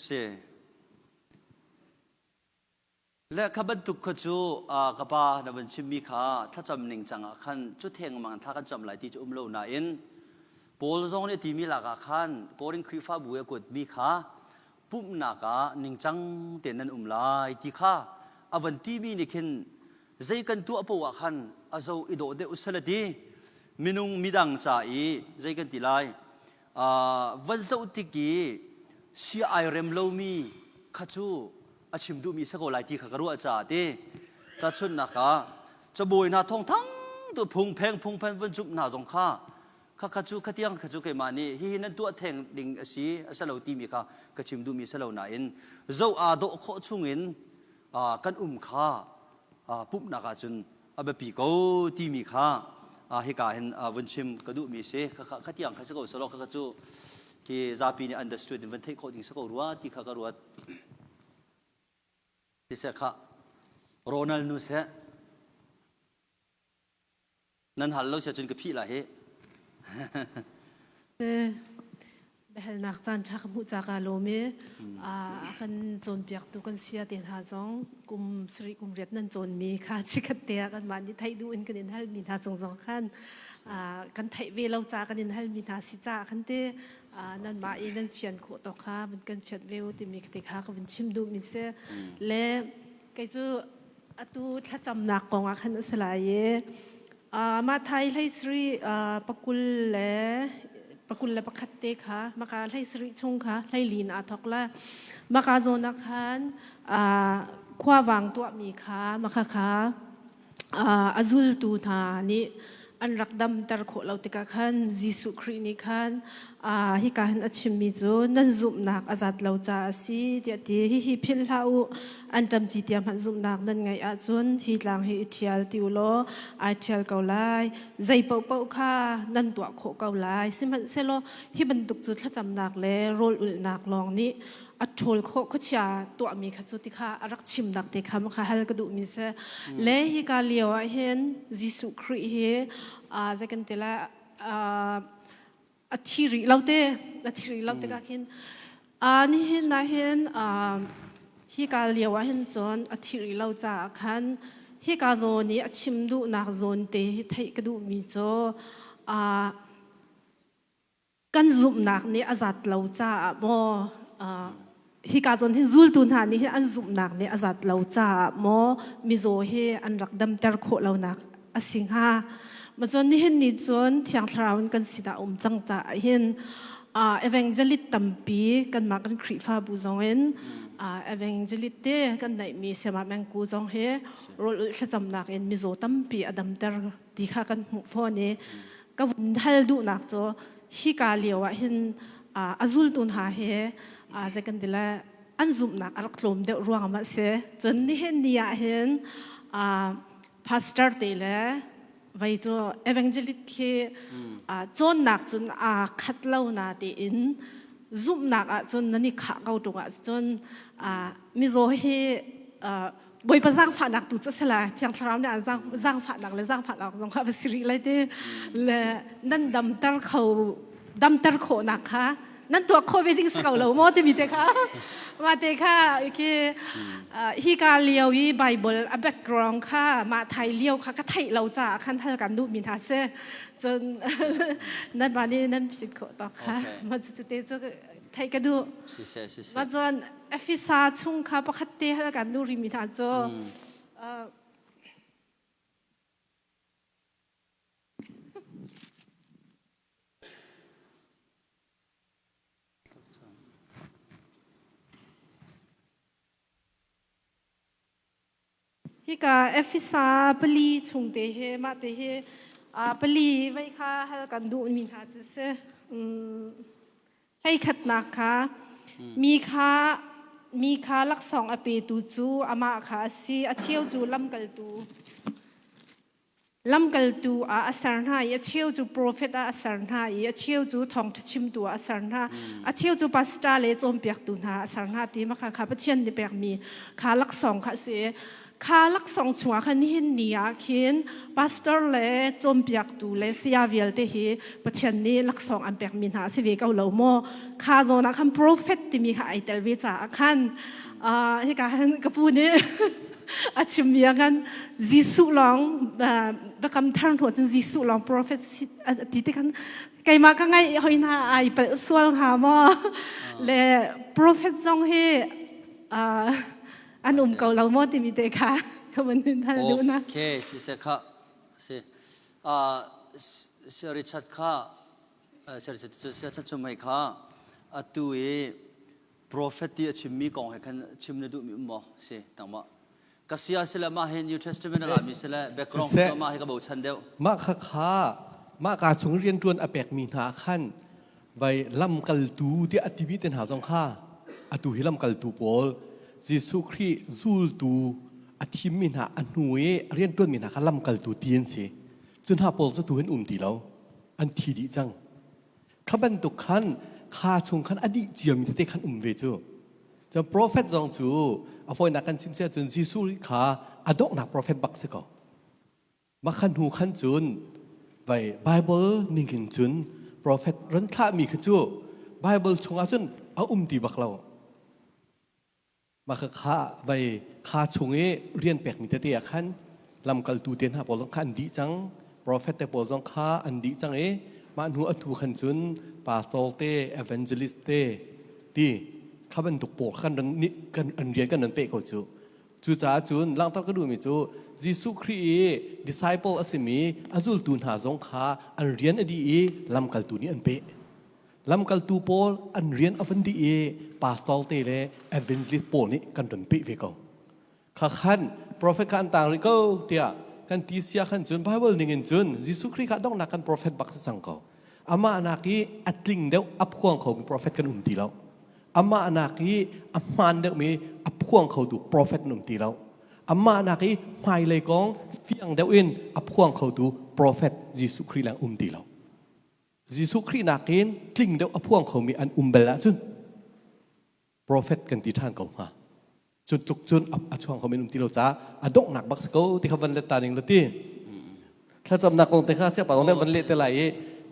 si Le kha bantuk kha cu ka pa na van chimmi kha thlacam ningcang ah khan cu thengmang thla kan cam lai ti cu um lo nain Paul zong nih a timi lak ah khan Korin Khrihfabu i a kuatmi kha pumhnak ah ningcang tein nan um lai ti kha a van timi nih khin zei kan tuah paoh ah khan a zo i dawh deuh sela ti minung midang ca i zei kan ti lai van zoh tik i sia ai rem lomi kha cu a chim duhmi si ko lai ti kha ka ruah caah ti tahchunhnak ah cabuai hna thongthang tu phungpheng phungphen vun cumh hna zong kha kha kha cu khatiang kha cu keimah nih hihi nan tuah theng ding a si a si lo timi kha ka chim duhmi si lo nain zoh aa dawh khawh chungin kan um kha pumhnak ahcun a biapi ko timi kha hika hin vun chim ka duhmi si khatiang kha si ko selaw kha cu khi zapi nih understood in van theih khawh ding si ko rua ti kha ka ruat siseh kha Ronald nu seh nan hal lo sia cun ka phih la hi. Biahalnak caan ṭha ka hmuh ca kaa lawm i a kan cawnpiaktu kan sia te hna zong kum sarih kum riat nan cawnmi kha chikkhat te ah kanmah nih theih duh in kan in halmi hna cung zong khan kan theih ve lo ca kan in halmi hna si caah khan te nanmah i nan fian khawh tawk kha van kan fianh ve u timi te kha ka vun chim duhmi si. Le kei cu atu thlacamnak kong ah khan a si lai i Matthai hlei sarih pakul le 21 te kha maka hlei sarih chung kha hleili in aa thawk la. Maka zawn ah khan khuavang tuahmi kha maka kha a zultu hna nih an rak damter khawh lo tikah khan Jesuh Khrih nih khan hika hin a chimmi cu nan zumhnak a zat lo caah a si tiah a ti. Hihi philh hlah u, anṭam ci tia hmanh zumhnak nan ngeih ahcun hi tlang hi i ṭhial ti u law ai ṭhial ko lai. Zei paohpaoh kha nan tuah khawh ko lai. Sihmanhsehlaw hi bantuk cu thlacamnak le rawl ulhnak lawng nih a ṭhawl khawh khuachia tuahmi kha cu ti kha a rak chimnak te kha kha hal ka duhmi si. Le hika lio ah hin Jesuh Khrih hi zei kan ti lai a thi rih lo te a thi rih lo tikah khin nihin ah hin hika lio ah hin cun a thi rih lo caah khan hika zawn i a chim duhnak zawn te hi theih ka duhmi cu kan zumhnak nih a zat lo caah maw hika zawn hin zultu hna nih hin an zumhnak nih a zat lo caah maw mizaw hi an rak damter khawh lonak a si hnga. Ma cun nihin ni cun Thiang Thlarau in kan sinah um cang caah hin evangelist tampi kanmah kan Khrihfabu zong in evangelist te kan neihmi Siamah Mengku zong hi rawl ulh thlacamnak in mizaw tampi a damter ti kha kan hmuh fawn i ka vun hal duhnak cu hika lio ah hin a zultu hna he zei kan ti le an zumhnak a rak tlawm deuh ruang ah si. Cun nihin ni ah hin pastor te le vei cu evangelist khi cawnnak cun aa khat lo na tiin zumhnak ah cun nan i khah ko ṭung ah cun mizaw hi Bawipa zaangfahnak tu cu a si lai. Thiang Thlarau nih an zaangfahnak le zaangfahnak zong kha va si rih lai ti le nan damter kho damter khawhnak kha nan tuah khawh ve ding si ko lo maw timi te kha mah te kha khi hi ka lio i Bible a background kha mah thai lio kha ka theih lo caah khan hal kan duh mi hna si cun nan mah nih nan phit khawh tawk kha mah cu te cu theih ka duh siseh siseh mah cun Efesa chung kha pakhat te hal kan duh rihmi hna cu Hika Efesa pali chung te hi mah te hi pali vei kha hal kan duhmi hna cu si. Hleikhatnak kha mi kha mi kha laksawng a petu cu amah kha a si. A cheu cu lamkaltu Lamkaltu ah a ser hna i a cheu cu profet ah a ser hna i a cheu cu thawngṭha chimtu ah a ser hna. A cheu cu pastor le cawnpiaktu hna a ser hna ti kha kha Pathian nih pekmi kha laksawng kha a si. Kha laksawng chungah khan nihin ni ah khin pastor le cawnpiaktu le saya vialte hi Pathian nih laksawng an pekmi hna a si ve ko lo maw? Kha zawn ah khan profet timi kha ai tel ve caah khan hika hin ka pu nih a chimmi ah khan Jesuh lawng biakam thar hnu cun Jesuh lawng prophet ti ti khan keimah ka ngaih hoi hna ai palh sual hnga maw le prophet zong hi an um ko lo maw timi te kha ka vun in hal duh na. Okay, siseh kha si si Richard kha si Richard si Richard chumhei kha atu i Prophet ti a chimmi kong he khan chim na duhmi um maw? Si, tangmah. Ka sia sile mah hi New Testament a lami sile background Siseh, mah hi ka bochan deuh. mah kha kha mah ka chung rianṭuan a pekmi hna khan vai lamkaltu tiah a timi te hna zong kha atu hi lamkaltu pawl Jesuh Khrih zultu a thimmi hna a hnu i rianṭuanmi hna kha lamkaltu ti an si. Cu hna pawl cu tu hin um ti lo. An thi dih cang. Kha bantuk khan kha chung khan a dih ciami tete khan um ve cu. Cun prophet zong cu a fawinak kan chim si ahcun Jesuh kha a donghnak prophet bak si ko. Mah khan hnu khan cun vai Bible ning in cun prophet ran thlahmi kha cu Bible chungah cun a um ti bak lo. Mah kha vai kha chung i rian pekmi tete ah khan lamkaltu te hna pawl zong kha an dih cang, profet te pawl zong kha an dih cang i mah hnu a hnu khan cun pastor te, evangelist te ti kha bantuk pawl khan kan an rian kan nan peh ko cu. Cucaah cun langhter ka duhmi cu Jesuh Khrih i disciple a simi a zultu hna zong kha an rian a dih i lamkaltu nih an peh. Lamkaltu pawl an rian a van dih i pastor te le evangelist pawl nih kan run peh ve ko. Kha khan prophet kha an tang rih ko tiah kan ti sia khan cun Bible ning in cun Jesuh Khrih kha donghnak kan prophet bak si cang ko. Amah nak i a tling deuh a phuang khomi prophet kan um ti lo. Amah nak i a hmaan deuhmi a phuang khotu prophet an um ti lo. Amah nak i hmailei kong fiang deuh in a phuang khotu prophet Jesuh Khrih leng um ti lo. Jesuh Khrih nakin tling deuh a phuang khomi an um bel ahcun prophet kan ti ṭhan ko hnga. Cun tluk cun a chuang khomi an um ti lo caah a donghnak bak si ko ti kha van let ta ning la ti. Thlacamnak kong te kha siapa kong van leh te lai i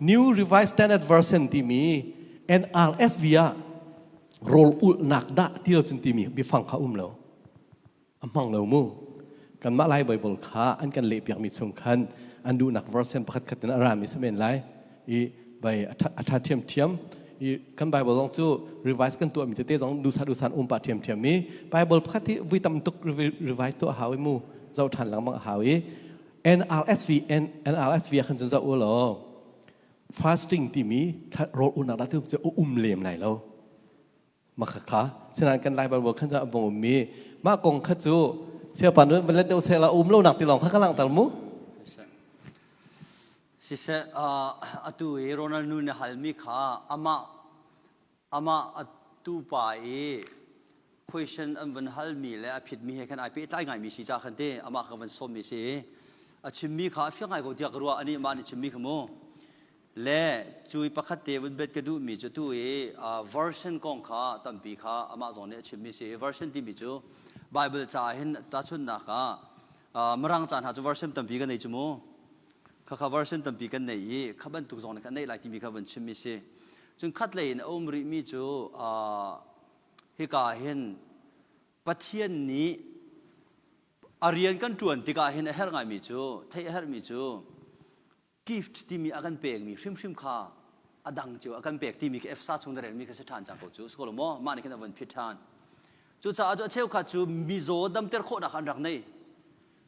New Revised Standard Version timi NRSV ah rawl ulhnak dah ti lo cun timi biafang kha um lo. A hmang lo mu. Kanmah Lai Bible kha an kan lehpiakmi chung khan an duhnak version pakhat khat in a rami si men lai i bai a ṭha ṭhiamṭhiam i kan Bible zong cu revise kan tuahmi tete zong dusa dusan um pah ṭhiamṭhiam i Bible pakhat hi vui tam tuk revise tuah hau i mu zoh ṭhan lengmang a hau i NRSV NRSV ah khan cun zoh u law fasting timi rawl ulnak dah ti cu um lem lai lo Makhakha sinain kan Lai Bible khan a vong ummi mah kong kha cu siapa nu van let deuh seh la um lo nak ti lawng kha ka langhter mu. Siseh atu i Ronald nu na halmi kha amah amah atu pa i question an van halmi le a phitmi he khan ai pehtlai ngaimi si ca khan te amah ka van sawmmi si a chimmi kha a fiang ngai ko tiah ka ruah ani mah nih chimmi kha mu Le cu i pakhat te vun bet ka duhmi cu tu i version kong kha tampi kha amah zong nih a chimmi si. Version timi cu Bible ca hin tahchunhnak ah Mirang ca hna cu version tampi kan nei cu mu. Khakha version tampi kan nei i kha bantuk zong nih kan neih lai timi kha vun chimmi si. Cun khat lei in a um rihmi cu hika hin Pathian nih a rian kan ṭuan tikah hin a herh ngaimi cu theih a herhmi cu gift timi a kan pekmi hrimhrim kha a dang cio a kan pek timi khi EFSA chung na relmi kha si ṭhan cang ko cu si ko lo maw mah nih khin a vun phit ṭhan cucaah cu a cheukhat cu mizaw damter khawhnak an rak nei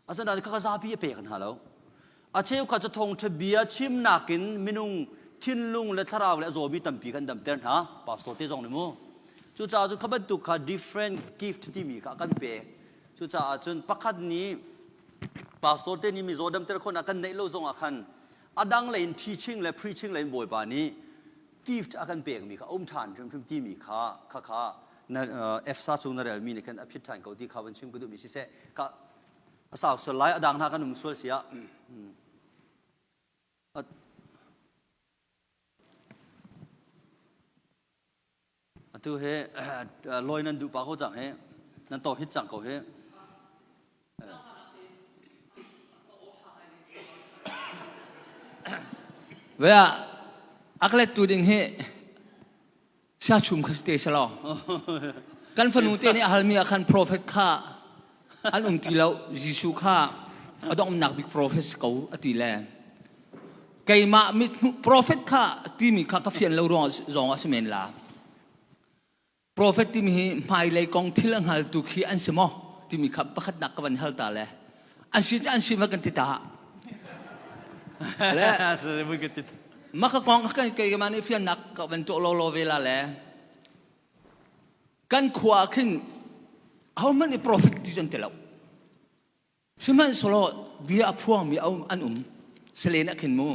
asinain khakha zapi a pek hna lo a cheukhat cu thawngṭha bia chimnak in minung thinlung le thlarau le a zawmi tampi kan damter hna pastor te zong nih mu cucaah cu kha bantuk kha different gift timi kha a kan pek Cucaah cun pakhat nih pastor te nih mizaw damter khawhnak kan neih lo zongah khan a dang lei in teaching le preaching lei in Bawipa nih gift a kan pekmi kha a um ṭhan hrimhrim timi kha kha kha na EFSA chung na relmi nih khan a phit ṭhan ko ti kha van chim ka duhmi siseh ka a sau sual lai a dang hna kan um sual si ah Atu hi lawi nan duh pah ko cang hi. Nan to hit cang ko hi. Vea aklet tu ding hi sia chum kha te salo. Kan fanu te nih a halmi ah khan prophet kha an um ti lo Jesuh kha a donghnak bik prophet si ko a ti le keimah mit prophet kha timi kha ka fian lo ruang zong ah si men la prophet timi hi hmailei kong thil a hngaltu khi an si maw timi kha pakhatnak ka van hal ta le an si an si ma kan ti ta le ma ka kong ka keimah nih fiannak ka van tuah lo lo ve la le Kan khua ah khin ahohmanh nih profet ti cu an ti lo. Sihmanhsehlaw bia a phuangmi a um an um. Salen ah khin mu.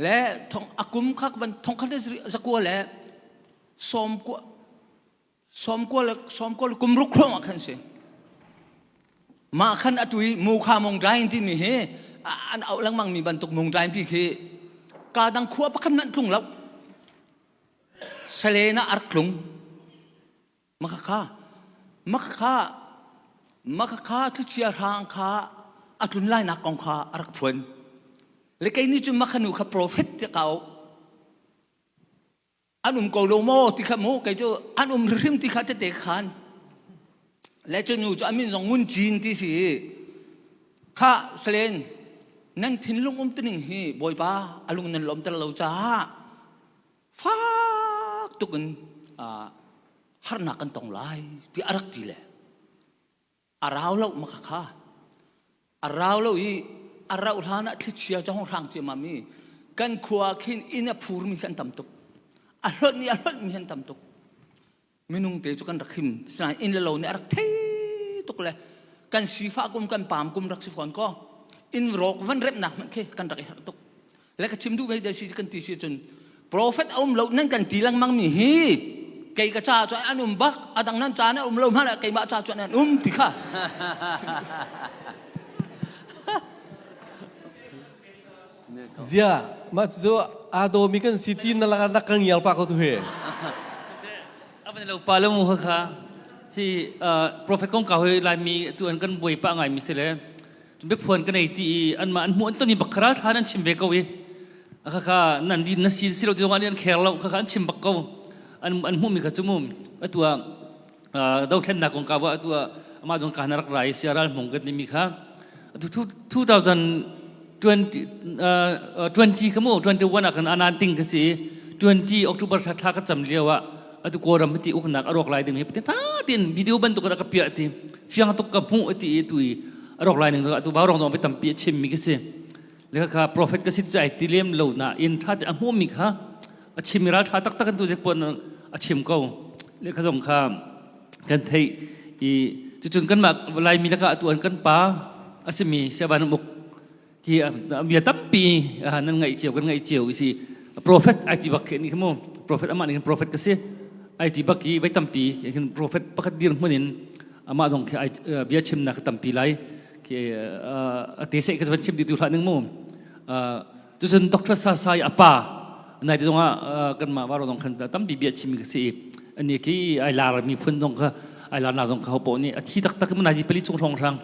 Le thong a kum kha van thong khat le zakua le sawm kua sawm kua le sawm kua le kum ruk hrawng ah khan si. Mah khan atu i mu kha mong drain timi hi an auh lengmang mi bantuk mong drain pi khi ka dang khua pakhat hmanh tlung lo. Salen ah a rak tlung. Makhakha, makhakha, makhakha thlichia hrang kha a tlun lainak kong kha a rak phuan. Le kei nih cun makhanu kha profet tiah ka auh. An um ko lo maw ti kha mu kei cu an um hrim ti kha tete khan. Le cu nu cu a min zong Ngun Cin ti si. Kha Salen nan thinlung um tuning hi Bawipa a lung nan lawmter lo caah fak tuk in harnak kan tong lai ti a rak ti le a rau lo ma kha a rau lo i a rauh hlan ah thlichia cu hong hrang ciammam i kan khua khin inn a phurmi khan tam tuk a hlonh i a hlonhmi han tam tuk minung te cu kan rak him sinain inn le lo nih a rak thei tuk le kan sifah kum kan pam kum rak si fawn ko inn rawk van remhnak hmanh khi kan rak i harh tuk le ka chim duh ve de si kan ti si cun prophet a um lo nan kan ti lengmang mi hi kei ka ca cu an um bak adang nan ca na um lo hmanh ah keimah ca cu an um ti kha Zia mah cu aa mi kan si ti na lak rak kan ngial pa ko tu he. Avan lo pa lo mu kha si prophet kong ka hoi laimi tu an kan buai pa ngai mi si le biaphuan ka nei ti i anmah an hmuh an ton i bak ral thla an chim ve ko i khakha nan di na si si lo ti zong an kher lo khakha an chim bak ko an an hmuhmi kha cu mu atu ah dothlennak kong ka wa atu ah amah zong ka na rak rai sia ral hmung kan timi kha atu 2020 20 kha mu 21 ah kan anan ting ka si 20 October thla thla ka cam lio ah atu kawlram ti uknak a rawk lai ding hi ta tin video bantuk ka piah ti fiang tuk ka hmuh ti i tu i a rawk lai ning atu vau rong dong tampi a chim mi ka si le kha prophet ka si cu ai ti lem lo na in tha te a hmuh mi kha a chim mi ral tha tak tak kan tu zek pon a chim ko le kha zong kha kan thei i cucun kanmah laimi lakah atu an kan pa a simi siavan muk hi bia tampi nan ngaih cio kan ngaih cio si prophet ai ti bak khi ni mu prophet amah nih prophet ka si ai ti bak i vai tampi hin prophet pakhat dir hmun in amah zong khi bia chimnak tampi lai khi a te se ka van chim ti tu hlah ning mu tucun Dr. Sasai apa nai te zong ah kanmah varo zong khan tampi bia chim ka si ani ki ai lar mi phun zong kha ai lar na zong kha ho nih a thi taktak mun ai pali chung hrong hrang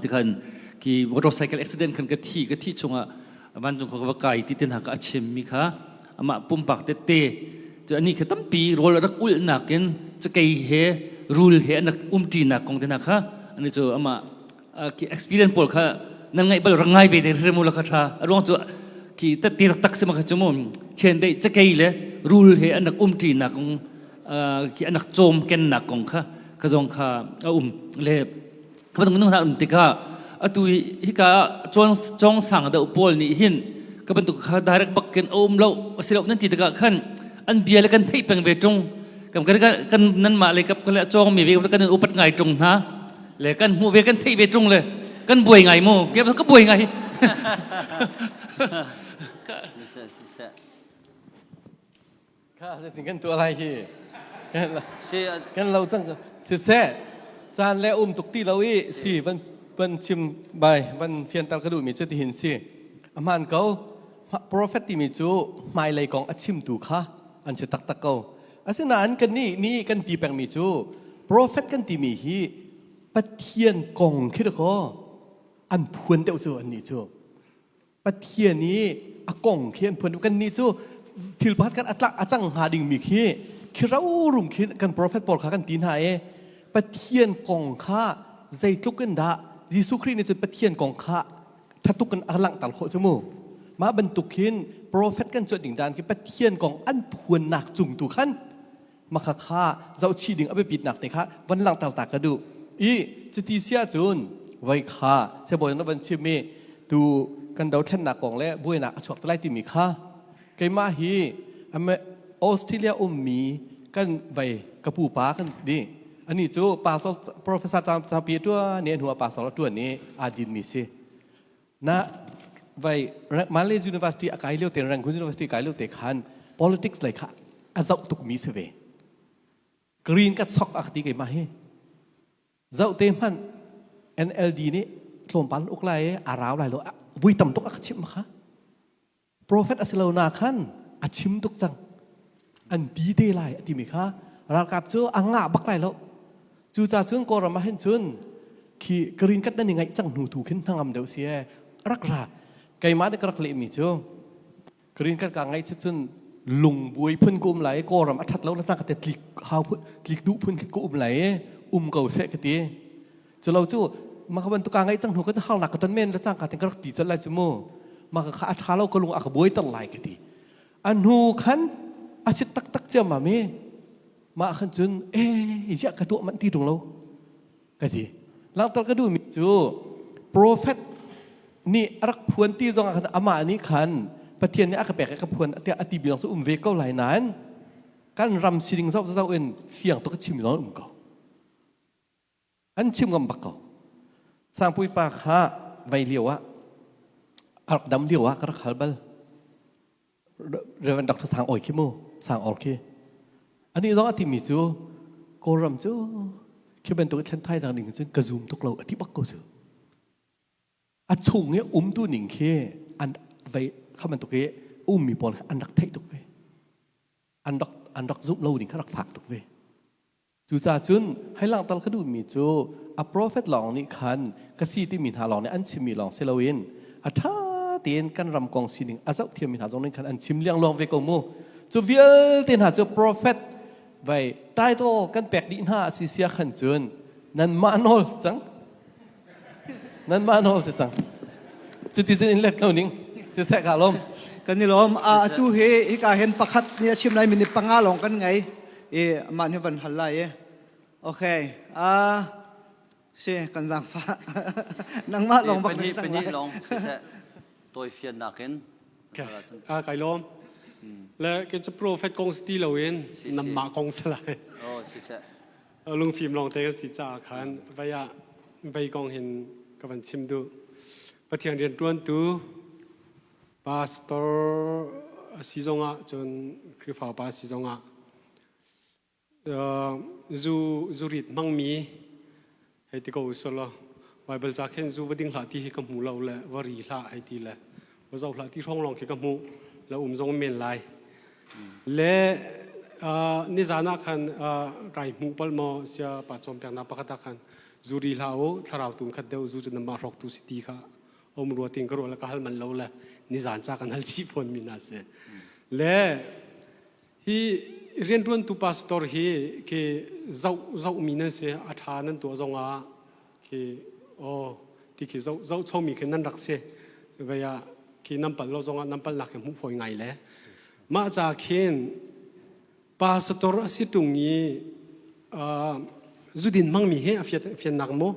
tikhan ki motorcycle accident khan ka thi ka thi chungah vancung ka va kai ti tin ha ka a chim mi kha amah pumpak tette cu ani kha tampi rawl a rak ulhnak in cakei he rul he an rak umṭi nak kong te hna kha ani cu amah ki experience pawl kha nan ngaih bal rak ngai ve te hremu la kha tha a ruang cu ki tette tak si ma kha cu mu chen dei cakei le rul he an rak umṭi nak kong ki an rak cawm ken nak kong kha ka zong kha a um le ka bantuk minung hna um tikah atu hika cawng cawng sang deuh pawl nih hin ka bantuk kha direct bak kin a um lo asilo nan ti tikah khan an bia le kan theih peng ve tung kan kan kan nan mah le kap le cawng mi ve kan upat ngai tung hna le kan hmuh ve kan theih ve tung le kan buai ngai mu ka buai ngai Kha zeitin kan tuah lai hi. Kan lo cang siseh caan le um tuk ti lo i si van van chim bai van fianter ka duhmi cu tihin si. A hmaan ko prophet timi cu hmailei kong a chimtu kha an si taktak ko. Asinain kannih nih kan ti pengmi cu prophet kan timi hi Pathian kong khi dakaw an phuan deuh cu annih cu. Pathian i a kong khi an phuan kannih cu thil pakhat kan a cang hnga dingmi khi khi rorum khi kan prophet pawl kha kan ti hna i Pathian kong kha zeitluk in dah Jesuh Khrih nih cun Pathian kong kha thatuk in a langhter khawh cu mu mah bantuk khin prophet kan cuanh ding dan khi Pathian kong an phuannak cung tu khan makha kha zohchih ding a biapitnak te kha van langhter ta ka duh i cuti si ahcun voi kha sibawi na van chim i tu kan dothlennak kong le buainak a chuak te lai timi kha keimah hi Australia ummi kan vai ka pupa kan di ani cu pastor professor tampi tuan ni hnu pastor tuan ni aa din mi si na vai Malay University a kai lio te Rangoon University kai lio te khan politics lei kha a zoh tuk mi si ve green ka chok a ti keimah hi zoh te hmanh NLD nih tlawmpal uk lai a rau lai lo vui tam tuk a ka chimh kha Profet a si lo na khan a chim tuk cang. An ti te lai a timi kha ralkap cu a ngah bak lai lo. Cucaah cun Kawlram ah hin cun khi green card nan i ngaih cang hnu tu khin hnangam deuh si ee rak ra. Keimah nih ka rak lehmi cu green card ka ngaih cu cun Lungbuai phun ka um lai i Kawlram a ṭhat lo le cangka te tlik hau phun tlik duh phun khin ka um lai i um ko seh ka ti. Cu lo cu mah ka bantuk kaa ngaih cang hnu kan harnak ka ton men le cangka tin ka rak ti colh lai cu mu. Mah ka kha a ṭha lo ka lung a ka buaiter lai ka ti. A hnu khan a sit taktak ciammam i mah khan cun ee ziah ka tuah manh ti ṭung lo ka ti. Langhter ka duhmi cu profet nih a rak phuan ti zong ah khan amah nih khan Pathian nih a ka pek i ka phuan tiah a ti bia cu um ve ko lai nain kan ram sining zoh zoh in fiang tuk a chim zong um ko. An chim ngam bak ko. Sangpui pa kha vei lio ah a rak dam lio ah ka rak hal bal. Reverend Dr. Sang Oi khi mu, Sang Or khi. Ani zong a timi cu Kawlram cu khi bantuk thlen thai dang ding cun ka zoom tuk lo a ti bak ko cu. A chung i umtu ning khi an vei kha bantuk i ummi pawl kha an rak theih tuk ve. An rak an rak zumh lo ning kha rak fak tuk ve. Cucaah cun hei langhter ka duhmi cu a profet lawng nih khan ka si timi hna lawng nih an chimmi lawng si loin a ṭha tein kan ram kong sining a zoh thiammi hna zong nih khan an chim liangluang ve ko mu. Cu vialte hna cu profet vai title kan pek dih hna a si sia khan cun nanmah nawl si cang. Nanmah nawl si cang. Cuti cun in let ko ning. Siseh ka lawm. Kan i lawm. Atu hi hika hin pakhat nih a chim lai minute panga lawng kan ngei. I mah nih van hal lai i. Okay. Ah si kan zaangfah. Nangmah lawng bak na si cang lai. Pahnih lawng siseh tawi fiannak in. Ah kai lawm. Le ke cu prophet kong si ti loin namah kong si lai. Oh siseh. Lungfim lawng te kan si caah khan vei ah vei kong hin ka van chim duh. Pathian rianṭuantu pastor a si zongah cun Khrihfa upa a si zongah zu zurit hmangmi hei ti ko usulaw Bible ca khin zu va ding hlah ti hi ka hmu lo le va ri hlah hei ti le va zoh hlah ti hrawng lawng khi ka hmuh la um zong men lai. Le nizan ah khan kai hmuh pal maw sia pa cawnpiaknak pakhat ah khan zu ri hlah u thlarau tun khat deuh zu cu namah hrawk tu si ti kha om rua ting ka ruah le ka hal man lo le nizan ca kan hal chih fawn mi na si. Le hi rianṭuantu pastor hi khi zoh zoh mi nan si a ṭha nan tuah zongah khi aw ti khi zoh zoh chomi khi nan rak si vei ah khi nan pal lo zongah nan palnak khi hmuh fawi ngai le mah ca khin pastor a si ṭung i zudin hmangmi hi a fiannak mu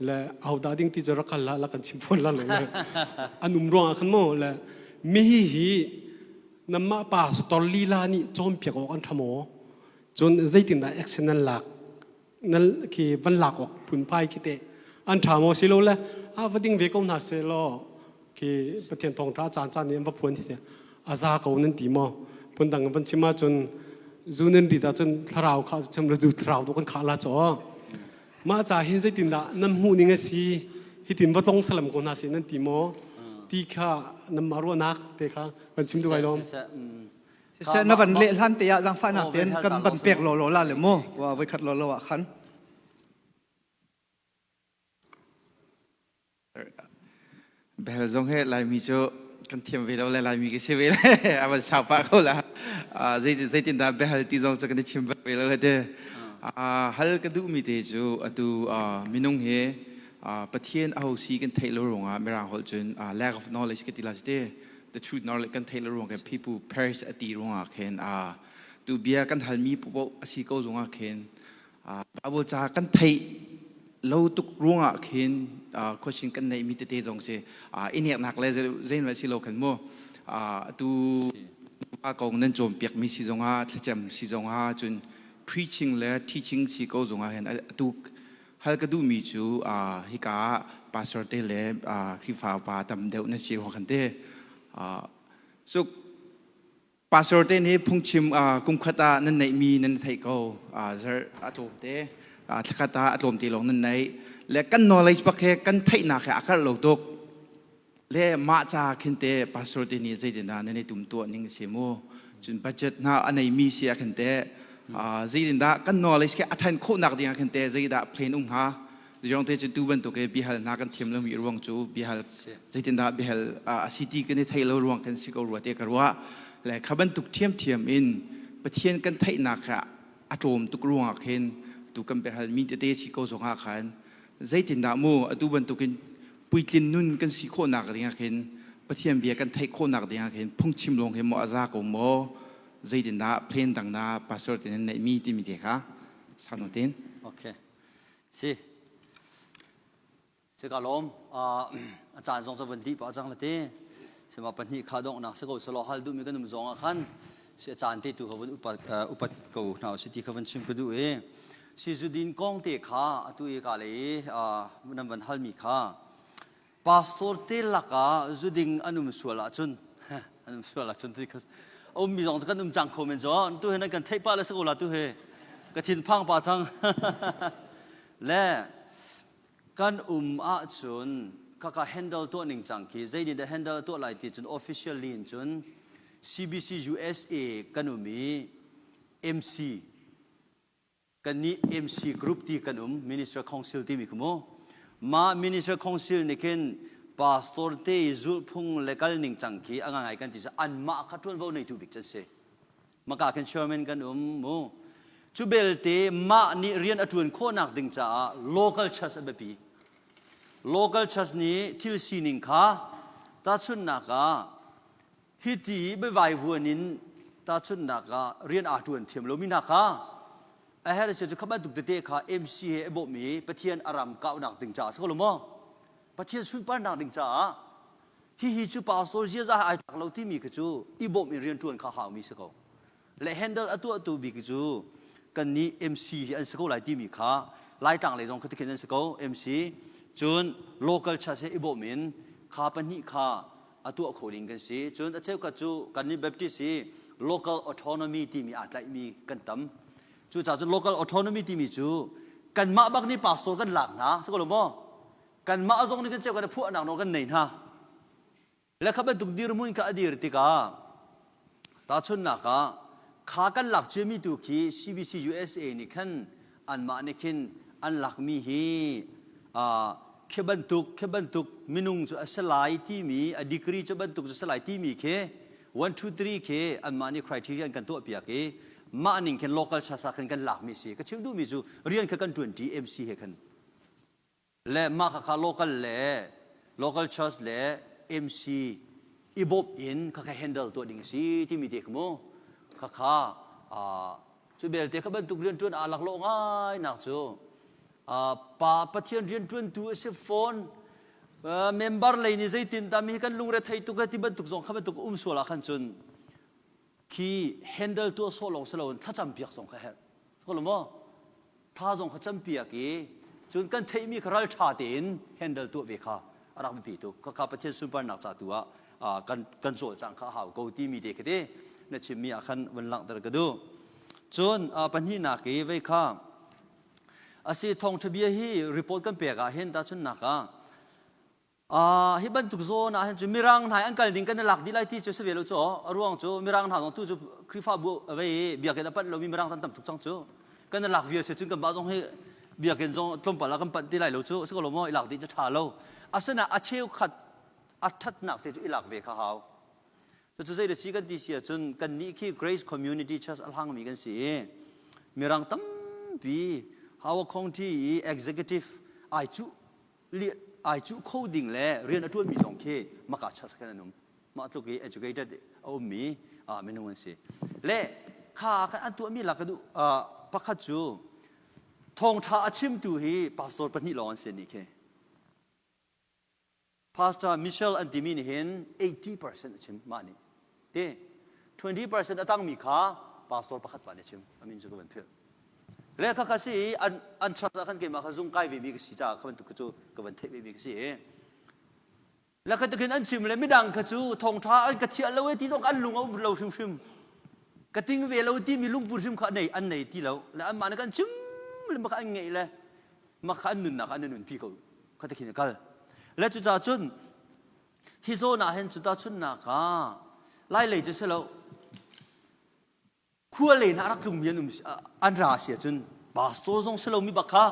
le ahodah ding ti cu rak kal la kan chim fawn la lo le an um ruangah khan mu le mi hi namah pastor lila nih cawnpiak awk an ṭha maw cun zeitindah action nan lak nan khi van lak awk phunphai khi teh an ṭha maw si lo le a va ding ve ko hna seh law khi Pathian thawngṭha caan caan nih an va phuan ti a za ko nan ti maw phundang van chim ahcun zu nan rit ahcun thlarau kha chim le zu thlarau tu kan khah la chaw mah ca hin zeitindah nan hmuh ning a si hitin va tlong salam ko hna sih nan ti maw ti kha nan mah ruahnak te kha van chim duh ai lawm Siseh na van leh hlan te ah zaangfahnak tein kan van pek law law la le mu wa voi khat law law ah khan. Bel zong he Laimi cu kan thiam ve lo le Laimi ka si ve le a van sau pah ko la. Zeitin dah biahal ti zong cu kan i chim ve lo le te. Hal ka duhmi te cu atu minung he Pathian aho si kan theih lo ruangah Mirang holh cun lack of knowledge ka ti la si te. The truth knowledge kan theih lo ruang khin people perish a ti ruangah khin tu bia kan halmi poh a si ko zongah khin Bible ca kan theih lo tuk ruangah khin question kan neihmi tete zong si i neknak le zein si lo khan mu atu kong nan cawnpiakmi si zongah thlacam si zongah cun preaching le teaching si ko zongah hin atu hal ka duhmi cu hika ah pastor te le Khrihfa upa tam deuh na si ruang khan te so Pastor te nih phungchim kumkhat ah nan neihmi nan theih ko. Zarh a tlawm te, thlakhat ah a tlawm te lawng nan neih. Le kan knowledge bak he kan theihnak he a karh lo tuk. Le mah ca khin te pastor te nih zeitindah nan i tum tuah ning si mu. Cun budget hna a neimi si ah khin te zeitindah kan knowledge ke a than khawhnak ding ah khin te zeidah plan um hnga. Zirong te cu tu bantuk i biahal hna kan thiam lomi ruang cu biahal zeitindah biahal a si ti kan i theih lo ruang kan si ko rua te ka ruah. Le kha bantuk ṭhiamṭhiam in Pathian kan theihnak kha a tlawm tuk ruangah khin tu kan biahalmi tete si ko zongah khan zeitindah mu atu bantukin puitlin nun kan si khawhnak dingah khin Pathian bia kan theih khawhnak dingah khin phungchim lawng hi maw a za ko maw zeitindah plan dang na pastor te nan neihmi timi te kha sano tin Okay. Si. Si ka lawm. A caan zong cu van dih pah cang la ti. Sima pahnih kha donghnak si ko selaw hal duhmi kan um zong ah khan si a caan te tu kha vun upat upat ko hna si ti kha van chim ka duh i si zudin kong te kha atu i ka le i nan van halmi kha pastor te lakah zuding an um sual ahcun an um sual ahcun ti kha a ummi zong cu kan um cang kho men cu tu he nan kan theih pah le si ko la tu he ka thin phang pa cang le Kan um ahcun khakha handle tuah ning cang khi zei nih dah handle tuah lai ti cun officially in cun CBC USA kan um i MC kan nih MC group ti kan um Minister Council timi kha mu mah Minister Council nih khin pastor te i zulhphung le kal ning cang khi a ngai kan ti cu anmah kha ṭuanvo neitu bik can si. Maka khin chairman kan um mu. Cu belte mah nih rian a ṭuan khawhnak ding caah local church a biapi. Local church nih thil sining kha tahchunhnak ah hiti biavaivuan in tahchunhnak ah rian aa ṭuan thiam lomi hna kha a herh si cu kha bantuk tete kha MC he a bawmh i Pathian a ram kauhnak ding caah si ko lo maw? Pathian sunparnak ding caah hihi cu pastor ziaza he ai tlak lo timi kha cu i bawmh in rianṭuan kha haumi si ko le handle a tuahtu bik cu kannih MC hi an si ko lai timi kha Laitlang lei zong kha tikhin an si ko MC cun local church he i bawm in kha pahnih kha a tuah kho ding kan si cun a cheukhat cu kannih Baptist hi local autonomy timi aa tlaihmi kan tam cucaah cun local autonomy timi cu kanmah bak nih pastor kan lak hna si ko lo maw Kanmah zong nih kan ceu kan phuahnak nawl kan nei hna. Le kha bantuk dirhmun kha a dir tikah tahchunhnak ah kha kan lak ciami tu khi CBC USA nih khan anmah nih khin an lakmi hi khi bantuk khi bantuk minung cu a si lai timi a degree cu bantuk cu a si lai timi khi 1 2 3 khi anmah nih criteria an kan tuahpiak i mah ning khin local chasa khan kan lakmi si ka chim duhmi cu rian kha kan ṭuanṭi MC he khan Le mah khakha local le local church le MC i bawmh in khakha handle tuah ding a si timi te kha mu khakha cu belte kha bantuk rianṭuan aa laklawh ngai nak cu pa Pathian rianṭuantu a si fawn member lei nih zeitin dah mi hi kan lungre thei tuk ti bantuk zong kha bantuk um sual ah khan cun khi handle tuah sawh lawng si loin thlacam piak zong kha herh ko lo maw tha zong kha campiak i cun kan theihmi kha ral ṭha tein handle tuah ve kha a rak biapi tuk khakha Pathian sunparnak ca tu ah kan kan cawlcangh kha a hau ko timi te khi te na chimmi ah khan van langhter ka duh cun pahnihnak i vei kha asi thawngṭha bia hi report kan pek ah hin tahchunhnak ah Hi bantuk zawn ah hin cu Mirang hna an kal ding kan i lak dih lai ti cu si ve lo cu a ruang cu Mirang hna zong tu cu Khrihfabu a vei i biakinn a panh lomi Mirang an tam tuk cang cu kan i lak vial si cun kanmah zong hi biakinn zong tlawmpal ah kan panh ti lai lo cu si ko lo maw i lak dih cu ṭha lo asinain a cheukhat a ṭhatnak te cu i lak ve kha hau Cucu zei da si kan ti si ahcun kannih khi Grace Community Church a hlangmi kan si i Mirang tampi Howard County i executive ai cuh ai cuh kho ding le rian a ṭuanmi zong khi maka church khan an um mah tluk i educated a ummi minung an si le kha khan an tuahmi lak ka duh pakhat cu thawngṭha a chimtu hi pastor pahnih lawng an si nih khi pastor Michelle an timi nih hin 80% a chim mah nih te 20% a tangmi kha pastor pakhat pa nih a chim amin cu ka van philh Le khakha si i an an church ah khan keimah kha zung kai vemi ka si caah kha bantuk cu ka van theih vemi ka si i le kha tikhin an chim le midang kha cu thawngṭha an ka thiah lo e ti zong an lung a um lo hrimhrim ka ting ve lo timi lungput hrim kha nei an nei ti lo le anmah nih kan chim le maka an ngeih le maka an nunnak an nunpi ko kha tikhin a kal le cucaah cun hi zawn ah hin cu tahchunhnak ah lai lei cu si lo Khua lei hna rak tlungmi an um an ra si ahcun pastor zong si lomi bak kha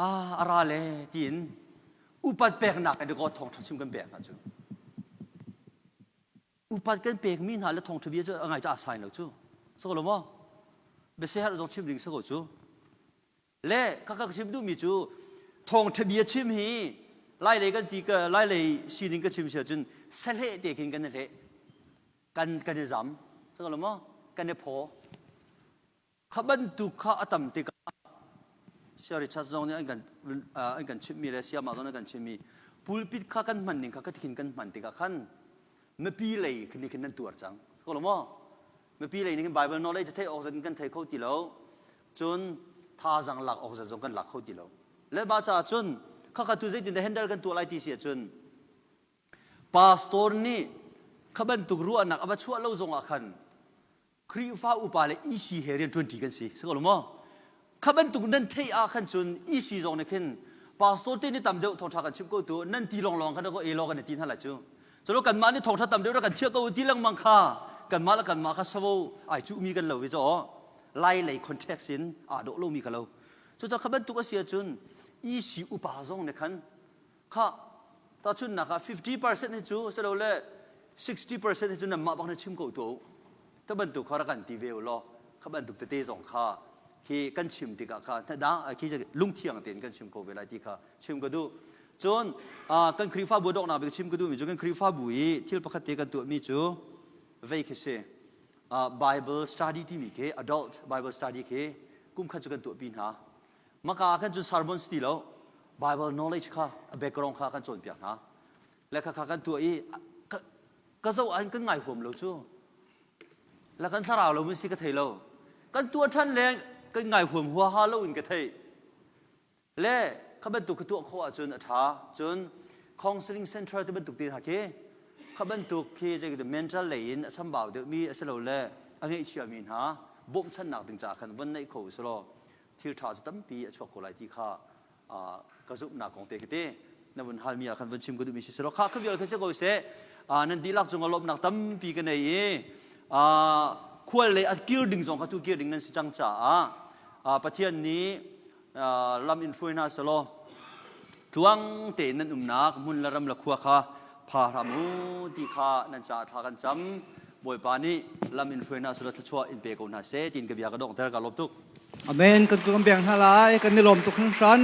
ah a ra le tiin upat peknak in dakaw thawngṭha chim kan pek hna cu. Upat kan pekmi hna le thawngṭha bia cu a ngai cu aa sain lo cu. Si ko lo maw? Biasiherh zong chim ding si ko cu. Le ka ka chim duhmi cu thawngṭha bia chim hi lai lei kan ti ka lai lei sining ka chim si ahcun sahleh te khin kan i hleh. Kan kan i zam. Si ko lo maw? Kan i phaw. Kha bantuk kha a tam tikah Saya Richard zong nih an kan an kan chimhmi le Sayamah zong nih an kan chimhmi pulpit kha kan hman ning kha khin kan hman tikah khan mipi lei khin khin nan tuar cang. Ko lo maw? Mipi lei nih khin Bible knowledge theih awk zat kan thei kho ti lo. Cun thazang lak awk zat zong kan lak kho ti lo. Le ba caah cun khakha tu zeitin dah handle kan tuah lai ti si ahcun pastor nih kha bantuk ruahnak a va chuah lo zongah khan Khrihfa upa le EC he rian ṭuanṭi kan si. Si ko lo maw? Kha bantuk nan theih ah khan cun EC zong nih khin pastor te nih tam deuh thawngṭha kan chim ko tu nan ti lawnglawng khan ko e law kan i ti hna lai cu. Calo kanmah nih thawngṭha tam deuh rak kan thiah ko ti lengmang kha kanmah le kanmah kha savo ai cuhmi kan lo i caw lai lei context in aa dawh lomi ka lo. Cucaah kha bantuk a si ahcun EC upa zong nih khan kha tahchunhnak ah 50% hi cu silole 60% hi cu nanmah bak na chim ko tu ta bantuk kha rak kan ti ve u law kha bantuk tete zong kha khi kan chim tikah kha da khi lungthiang tein kan chim ko ve lai ti kha chim ka duh. Cun kan Khrihfabu donghnak bik chim ka duhmi cu kan Khrihfabu i thil pakhat te kan tuahmi cu vei khi si. Bible study timi khi, adult Bible study khi kum khat cu kan tuahpi hna. Maka ah khan cun sermon si ti lo, Bible knowledge kha a background kha kan cawnpiak hna. Le kha kha kan tuah i ka zoh ah kan ngai huam lo cu. Le kan thlarau lo mun si ka thei lo. Kan tuah ṭhan le kan ngai huam huaha lo in ka thei. Le kha bantuk ka tuah khawh ahcun a ṭha. Cun counseling center ti bantuk te hna khi kha bantuk khi zei mental lei in a chambau deuhmi asilole a ngeihchiami hna bawmhchanhnak ding caah khan von neih kho usulaw thil ṭha cu tampi a chuak ko lai ti kha ka zumhnak kong te khi te na vun halmi ah khan vun chim ka duhmi si selaw kha kha vial kha si ko seh. Nan dihlak cungah lawmhnak tampi ka nei i khual lei a kir ding zong kha tu kir ding nan si cang caah Pathian nih lam in hruai hna selaw tluang tein nan umnak hmun le ram le khua kha pha hram u ti kha nan caah thla kan cam. Bawipa nih lam in hruai hna selaw thluachuah in pe ko hna seh tiin ka bia ka donghter. Ka lawm tuk. Amen. Kan kan beng hna lai. Kan i lawm tuk hringhran.